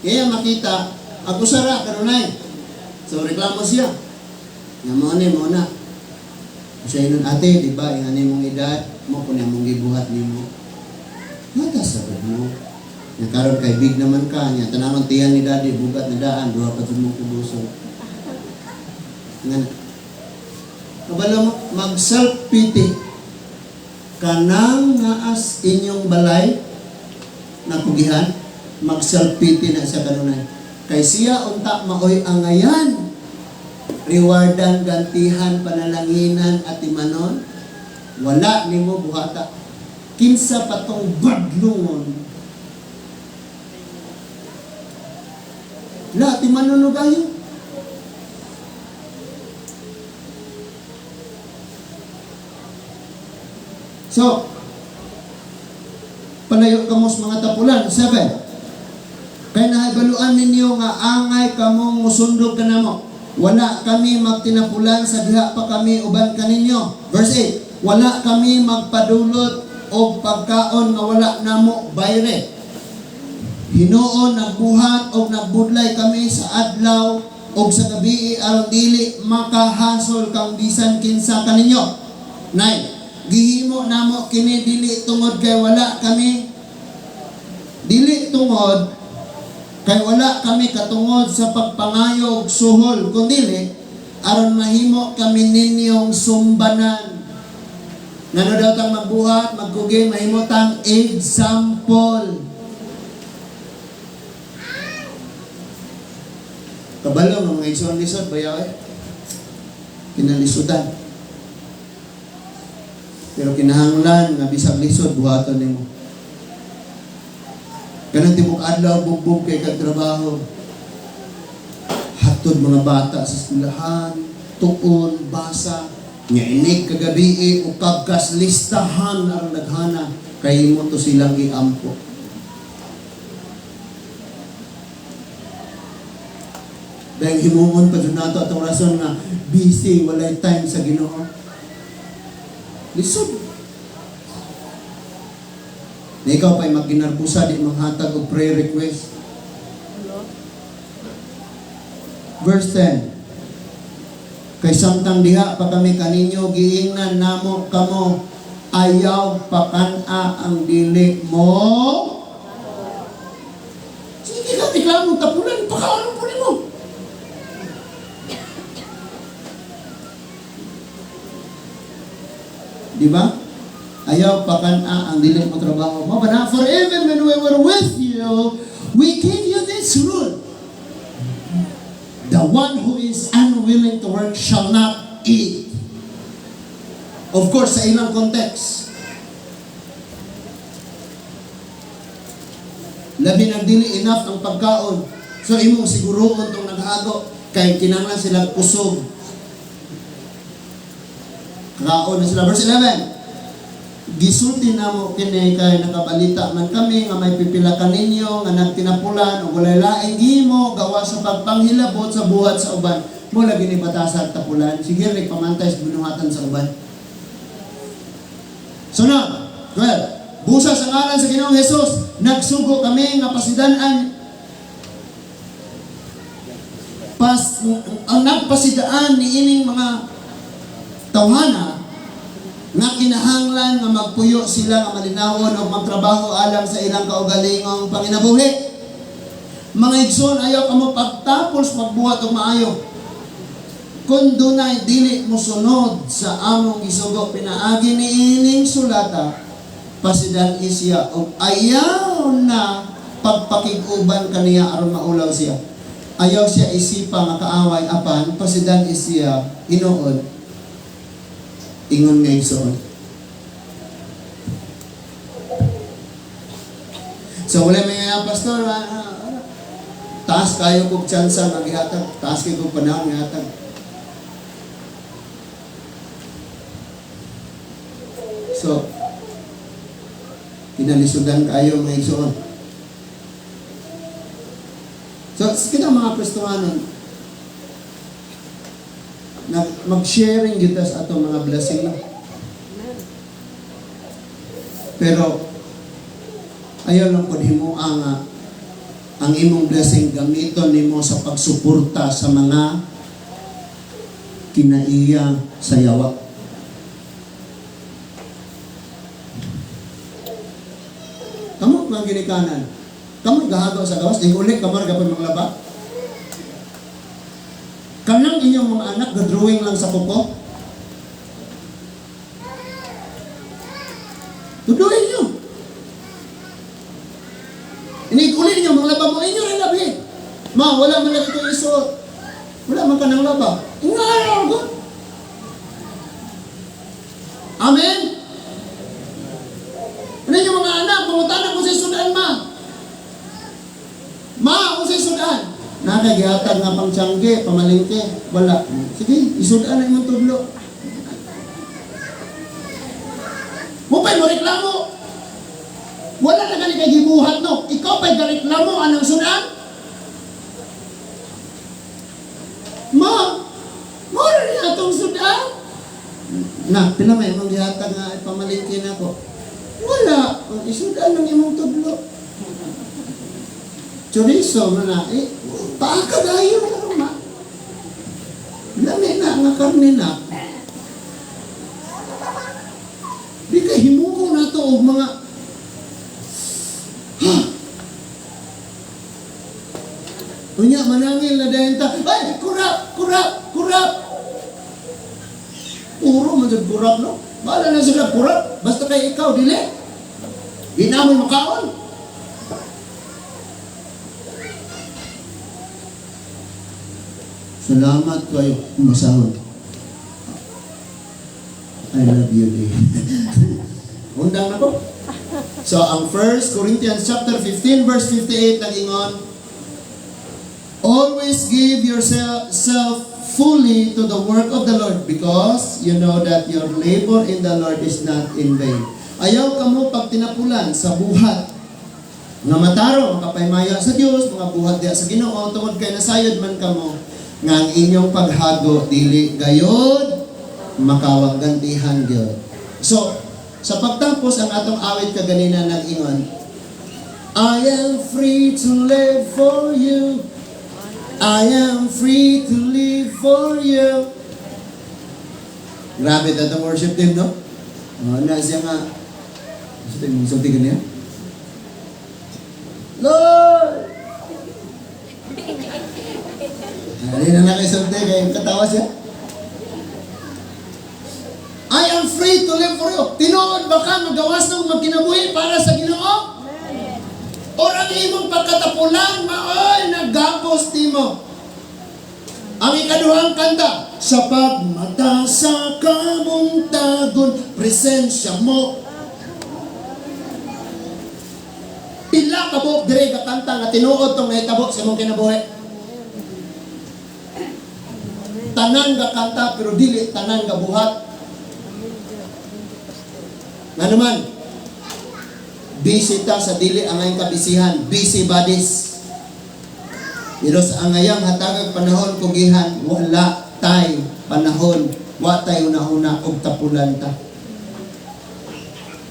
Kaya makita ako sara kanunay. So reklamo siya. Nga mo ni mo na. Siya inon, "Ate, di ba, ingani mong edad, mo kung mong gibuhat nimo. Mata sa mo. Nya karon kay big naman ka, nya tanawon tiyan ni daddy, bugat na daan, duha pa jud mong kubuson." Nga na. Kabalo mo, mag self-pity. Kanang naas inyong balay, nakugihan, mag self-pity na siya kanunay. Kay siya unta maoy angayan. Rewardan, gantihan, panalanginan, at imanon. Wala nimo buhata. Kinsa patong badlungon. La, timanon no gayo. So, palayo kamo sa mga tapulan. 7. Kay nahibaluan ninyo nga angay kamong musundog kanamo. Wala kami magtinapulan sa diha pa kami uban kaninyo. Verse 8. Wala kami magpadulot og pagkaon nga wala namo bayre. Hinuon nagbuhat og nagbudlay kami sa adlaw og sa gabi aron dili makahasol kang bisan kinsa kaninyo. 9. Gihimo namo kini dili tungod kay wala kami dili tungod kay wala kami katungod sa pagpangayo og suhol, kundili aron mahimo kami ninyong sumbanan. Ngano daw tang magbuhat, magkugi, mahimo tang example. Kabalo nga mga igsoon lisod bayaw eh. Kinalisudan. Pero kinahanglan nga bisag lisod buhaton nimo. Kanang tibok adlaw bugbog kay kag trabaho. Hatod mga bata sa eskwelahan, tuon, basa, nya inig kagabi ukab kas listahan aron daghana kay imo to silang giampo. Dahil himuon pa jud nato atong rason nga busy, walay time sa Ginoo. Lisod. Na ikaw pa'y magginarbusa, di manghatag og prayer request. Verse 10. Kay samtang diha pa kami kaninyo, giingnan namo kamo, ayaw pakan-a ang dili mo. Sige ka, reklamo, tapulan, pakaano po nimo. Di ba? Ayaw pakan-a ang dili mo trabaho. Mo ba na? For even when we were with you, we gave you this rule. The one who is unwilling to work shall not eat. Of course, sa ilang context. Labi nang dili enough ang pagkaon. So imong siguroon tong naghago kay kinahanglan sila kusog. Kaon na sila. Verse 11. Gisulti namo kini kay nakabalita man kami nga may pipila kaninyo nga nagtinapulan ug walay laing gihimo gawa sa pagpanghilabot sa buhat sa uban. Mo lagi ni batasag tapulan. Sige rin pamantay sa binuhatan sa uban. So now, 12. Busa sa ngalan sa Ginoong Hesus, nagsugo kami nga pasidan-an pas ang nagpasidaan ni ining mga tawhana nga kinahanglan nga magpuyo sila nga malinawon o magtrabaho alang sa ilang kaugalingong panginabuhi. Mga igsoon, ayaw kamo pagtapos magbuhat og maayo. Kung dunay dili mosunod sa among gisugo pinaagi ni ining sulata, pasidan isya og ayaw na pagpakig-uban kaniya aron maulaw siya. Ayaw siya isipa nga kaaway apan pasidan isya hinuod ingon nga igsoon. So wala may nga pastor, taas kayo kog tsansa nga gihatag, taas kayo kog panahon nga gihatag. So kinalisudan kayo mga igsoon. So kita mga Kristohanon, mag-sharing kita sa atong mga blessing na. Pero ayaw lang pud himo ang imong blessing gamiton nimo sa pagsuporta sa mga kinaiya sa yawa. Mga ginikanan. Kamo'y gahago sa gawas, ig-uli kamo ra gapon manglaba. Kanang inyong mga anak ga-drawing lang sa kuko. Tuduin nyo. Inig-uli ninyo, mga laba mo, inyo rin labi. Ma, wala man lang ito isuot. Wala man ka ng laba. Nga, God. Amen? Ano yung mga anak, pangutana ko sa sudan, ma. Ma, kung sa sudan. Nakagihatag nga pang tiyangge, pamalingke. Wala. Sige, isudan na imong tudlo. Mo pa'y mo reklamo. Wala na gani kay gibuhat, no. Ikaw pa'y gareklamo anang sudan. Ma, mura niya atong sudan. Na, pila may imong gihatag nga ipamalingke na ko. Wala, ang isudan ng imong tudlo. Chorizo man na, eh, paaka dayo na ma. Lami na nga karne na. Di ka himuko na to og mga ha. Unya manangil na dayon ta. Ay, kurap, kurap, kurap. Puro man jud kurap, no? Bahala na sila kurap. Basta kay ikaw dili. Di na mo makaon. Salamat kayo. Masahod. I love you, Dave. Undang na ko. So, ang 1 Corinthians chapter 15 verse 58 nag-ingon, "Always give yourself self fully to the work of the Lord because you know that your labor in the Lord is not in vain." Ayaw kamo pagtinapulan sa buhat nga matarong, makapaymaya sa Dios, mga buhat diha sa Ginoo, tungod kay nasayod man kamo nga ang inyong paghago dili gayod makawang gantihan gyud. So, sa pagtapos, ang atong awit kaganina nag-ingon, "I am free to live for you. I am free to live for you." Grabe ta worship team, no? Oh, na siya nga. Gusto mo sulti niya? Lord! Hindi na nakisulti kay katawa siya. I am free to live for you. Tinuod ba ka magawas ng magkinabuhi para sa Ginoo? Or ang imong pagkatapulan, maoy nagapos nimo? Ang ikaduhang kanta, "Sa pagmata sa kabuntagon, presensya mo." Pila ka buok dire kanta nga tinuod tong nahitabo sa imong kinabuhi? Tanan ga kanta pero dili tanan ga buhat. Nga naman, busy ta sa dili angayang kabisihan, busy bodies. Pero sa angayang hatagag panahon kugihan, wala tay panahon, wa tay una-una og tapulan ta.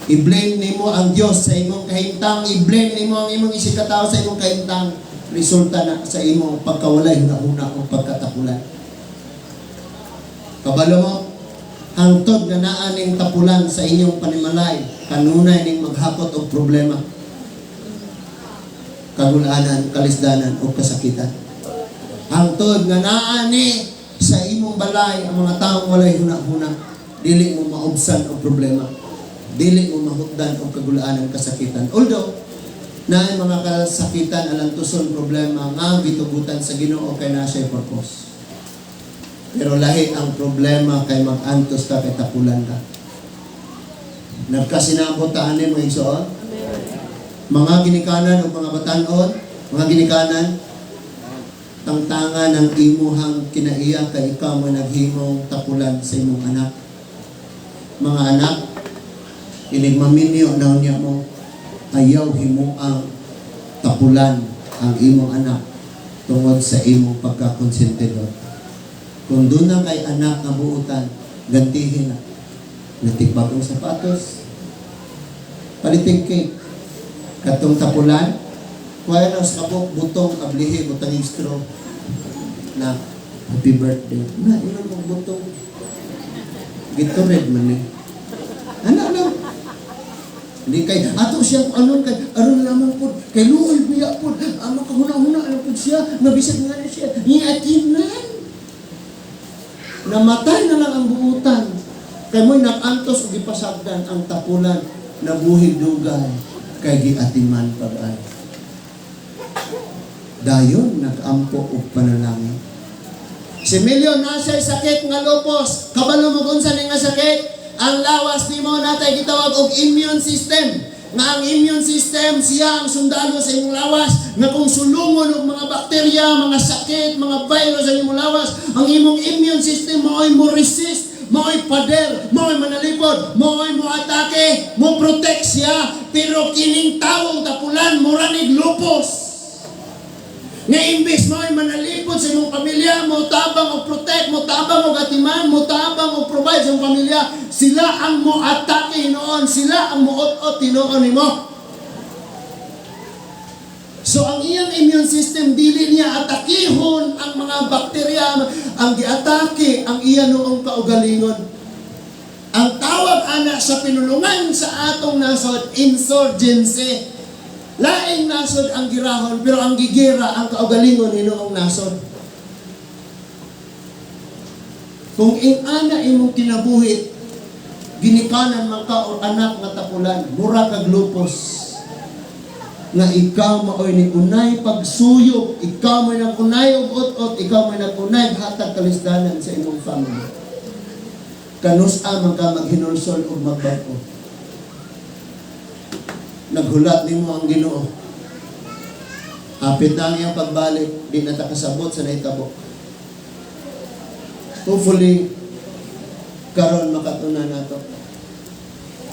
I-blame nimo ang Dios sa imong kahimtang, i-blame nimo ang imong isigkatao sa imong kahimtang, resulta na sa imong pagkawalay huna-huna o pagkatapulan. Kabalo mo, hangtod nga naa ning tapulan sa inyong panimalay, kanunay ning maghakot og problema. Kagulanan, kalisdanan o kasakitan. Hangtod nga naa ni sa imong balay ang mga taong walay huna-huna, dili mo maubsan og problema. Dili mo mahutdan og kagulaanan, kasakitan. Although, naay mga kasakitan, alantuson, problema nga gitugutan sa Ginoo kay naa siya'y purpose. Pero lahi ang problema kay mag-antos ka kay tapulan ka. Nagkasinabot ta ani, mga igsoon? Mga ginikanan o mga batanon, mga ginikanan, tangtangan ang imuhang kinaiya kay ikaw mo naghimong tapulan sa imong anak. Mga anak, inig maminyo na niya mo, ayaw himo ang tapulan ang imong anak tungod sa imong pagkakonsentidor. Kung doon na kay anak nga buutan, gantihin na. Natig bagong sapatos, palitig cake, katong tapulan, kuha na sa kabok, butong, ablihi, butang yung straw, na happy birthday. Na, ino mong butong. Gatorade man eh. Ano, ano? Hindi kay ato siya anon kay aron lamang pud kay luoy biya pud ang makahuna-huna lang pud siya nga bisag nga na siya niatiman. Namatay na lang ang buutan. Kay mo'y nakantos og gipasagdan ang tapulan, nabuhi dugay kay giatiman pag-ay. Dayon nag-ampo og panalangin. Si Emilio naa siya'y sakit nga lupus. Kabalo mo kung ni nga sakit? Ang lawas nimo natay gitawag og immune system. Nga ang immune system, siya ang sundalo sa imong lawas nga kung sulungon og mga bakterya, mga sakit, mga virus sa imong lawas, ang imong immune system mao'y mo resist, mao'y pader, mao'y manalipod, mao'y mo atake, mo protect siya. Pero kining tawong tapulan, mura nig lupus. Nga imbes mo ay manalipod sa imong pamilya, mo tabang og protect, mo tabang og atiman, mo tabang og provide sa imong pamilya, sila ang mo atake hinuon, sila ang mo ot-ot hinuon nimo. So ang iyang immune system, dili niya atakihon ang mga bakterya, ang giatake ang iya noong kaugalingon. Ang tawag ana sa pinulungan sa atong nasod, insurgency. Laing nasod ang girahon, pero ang gigera ang kaugalingon hinuong nasod. Kung ingana imong kinabuhi, ginikanan man ka or anak nga tapulan, mura kag lupos. Nga ikaw maoy ni unay pagsuyop, ikaw mo'y nag-unay og ut-ot, ikaw mo'y nag-unay hatag kalisdanan sa imong family. Kanus-a man ka maghinulsol og magbag-o? Naghulat nimo ang Ginoo. Hapit na ang iyang pagbalik, di na ta kasabot sa nahitabo. Hopefully, karon makatuna nato.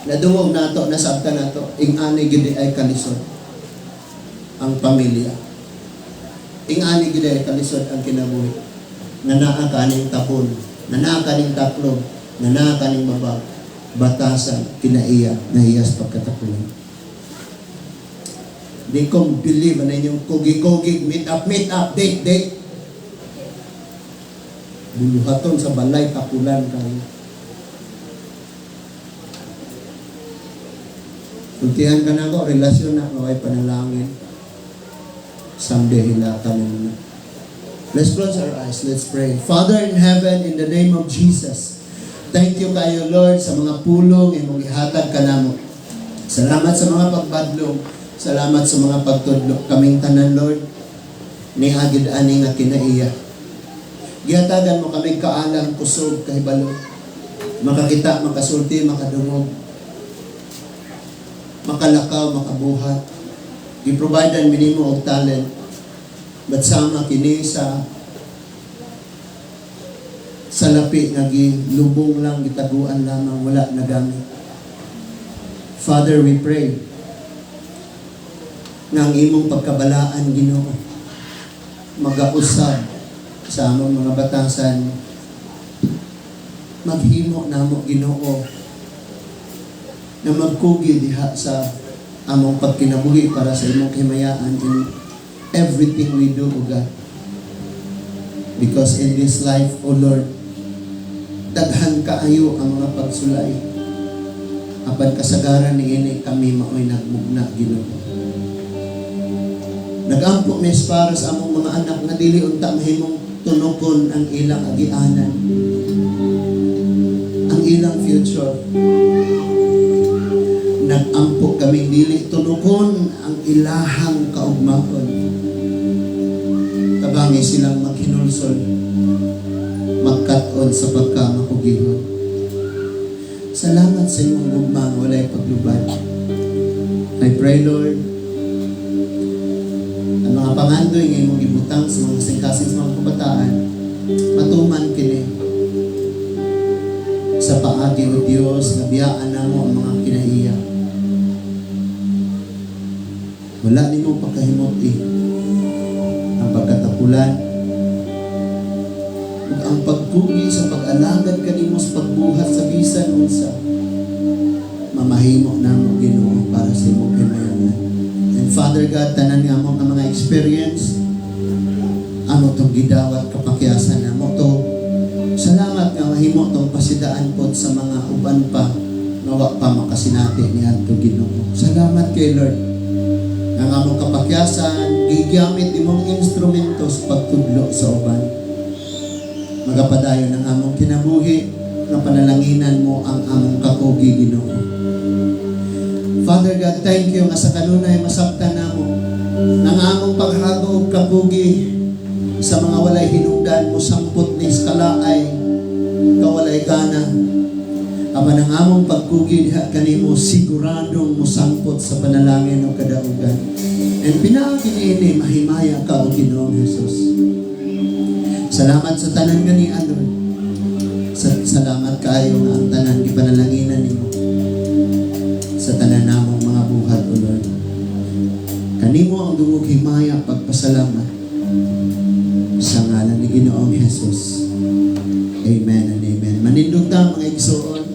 Nadungog nato, nasabta nato, ing-ani gid ay kalisod ang pamilya. Ing-ani gid ay kalisod ang kinabuhi. Nga naa kaning tapon, nga naa kaning taklob, nga naa kaning babag, batasan kinaiya nahiyas pagkatapulan. Di ko believe na inyong kugi-kugi, meet up, meet up, date, date. Buluhaton sa balay, tapulan kayo. Sultihan ka na ako, relasyon na ako ay panalangin. Someday hilatan mo na. Let's close our eyes. Let's pray. Father in heaven, in the name of Jesus, thank you kayo, Lord, sa mga pulong imong gihatag kanamo. Salamat sa mga pagbadlong. Salamat sa mga pagtudlo. Kaming tanan, Lord, niagid ani nga kinaiya. Gihatagan mo kami kaalam, kusog, kahibalo. Makakita, makasulti, makadungog. Makalakaw, makabuhat. Gi-providean mi nimo og talent. But sama kini sa lapi nga gilubong lang, gitaguan lamang, wala nagamit. Father, we pray nga ang imong pagkabalaan, Ginoo, magausab sa among mga batasan, maghimo namo, Ginoo, na magkugi diha sa among pagkinabuhi para sa imong kahimayaan in everything we do, O God. Because in this life, O Lord, daghan kaayo ang mga pagsulay. Apan kasagaran niini kami maoy nagmugna, Ginoo. Nagampo mi para sa among mga anak nga dili unta mahimong tunokon ang ilang agianan, ang ilang future. Nagampo kami dili tunokon ang ilahang kaugmaon. Tabangi silang maghinulsol, magkat-on sa pagkamakugihon. Salamat sa imong gugma nga walay paglubad. I pray, Lord, ang mga pangandoy nga imong gibutang sa mga kasing-kasing sa mga kabataan, matuman kini sa paagi o Dios nga biyaan namo ang mga kinaiya. Wala nimo pagkahimot ang pagkatapulan ug ang pagkugi sa pag-alagad kanimo sa pagbuhat sa bisan unsa mamahimo namo, Ginoo, para sa imong kahimayangan. And Father God, tanan nga mo nga mga experience amo tong gidawat kapakyasan namo to. Salamat nga mahimo tong pasidaan pod sa mga uban pa. Nga wa pa makasinati niadto, Ginoo. Salamat kay Lord. Ang among kapakyasan, gigamit imong instrumento sa pagtudlo sa uban. Magapadayon ang among kinabuhi nga panalanginan mo ang among kakugi, Ginoo. Father God, thank you nga sa kanunay masabtan namo ang among paghago og kakugi sa mga walay hinungdan mo sangpot ni kalaay kawalay gana. Apan ang among pagkugi diha kanimo, siguradong musangpot sa panalangin o kadaugan. And pinaagi niini mahimaya ka, o Ginoong Jesus. Salamat sa tanan nga ni Lord. Salamat kaayo nga ang tanan gipanalanginan nimo sa tanan namong mga buhat, O Lord. Kanimo ang dungog, himaya, pagpasalamat sa ngalan ni Ginoong Jesus. Amen and amen. Manindog ta, mga igsoon.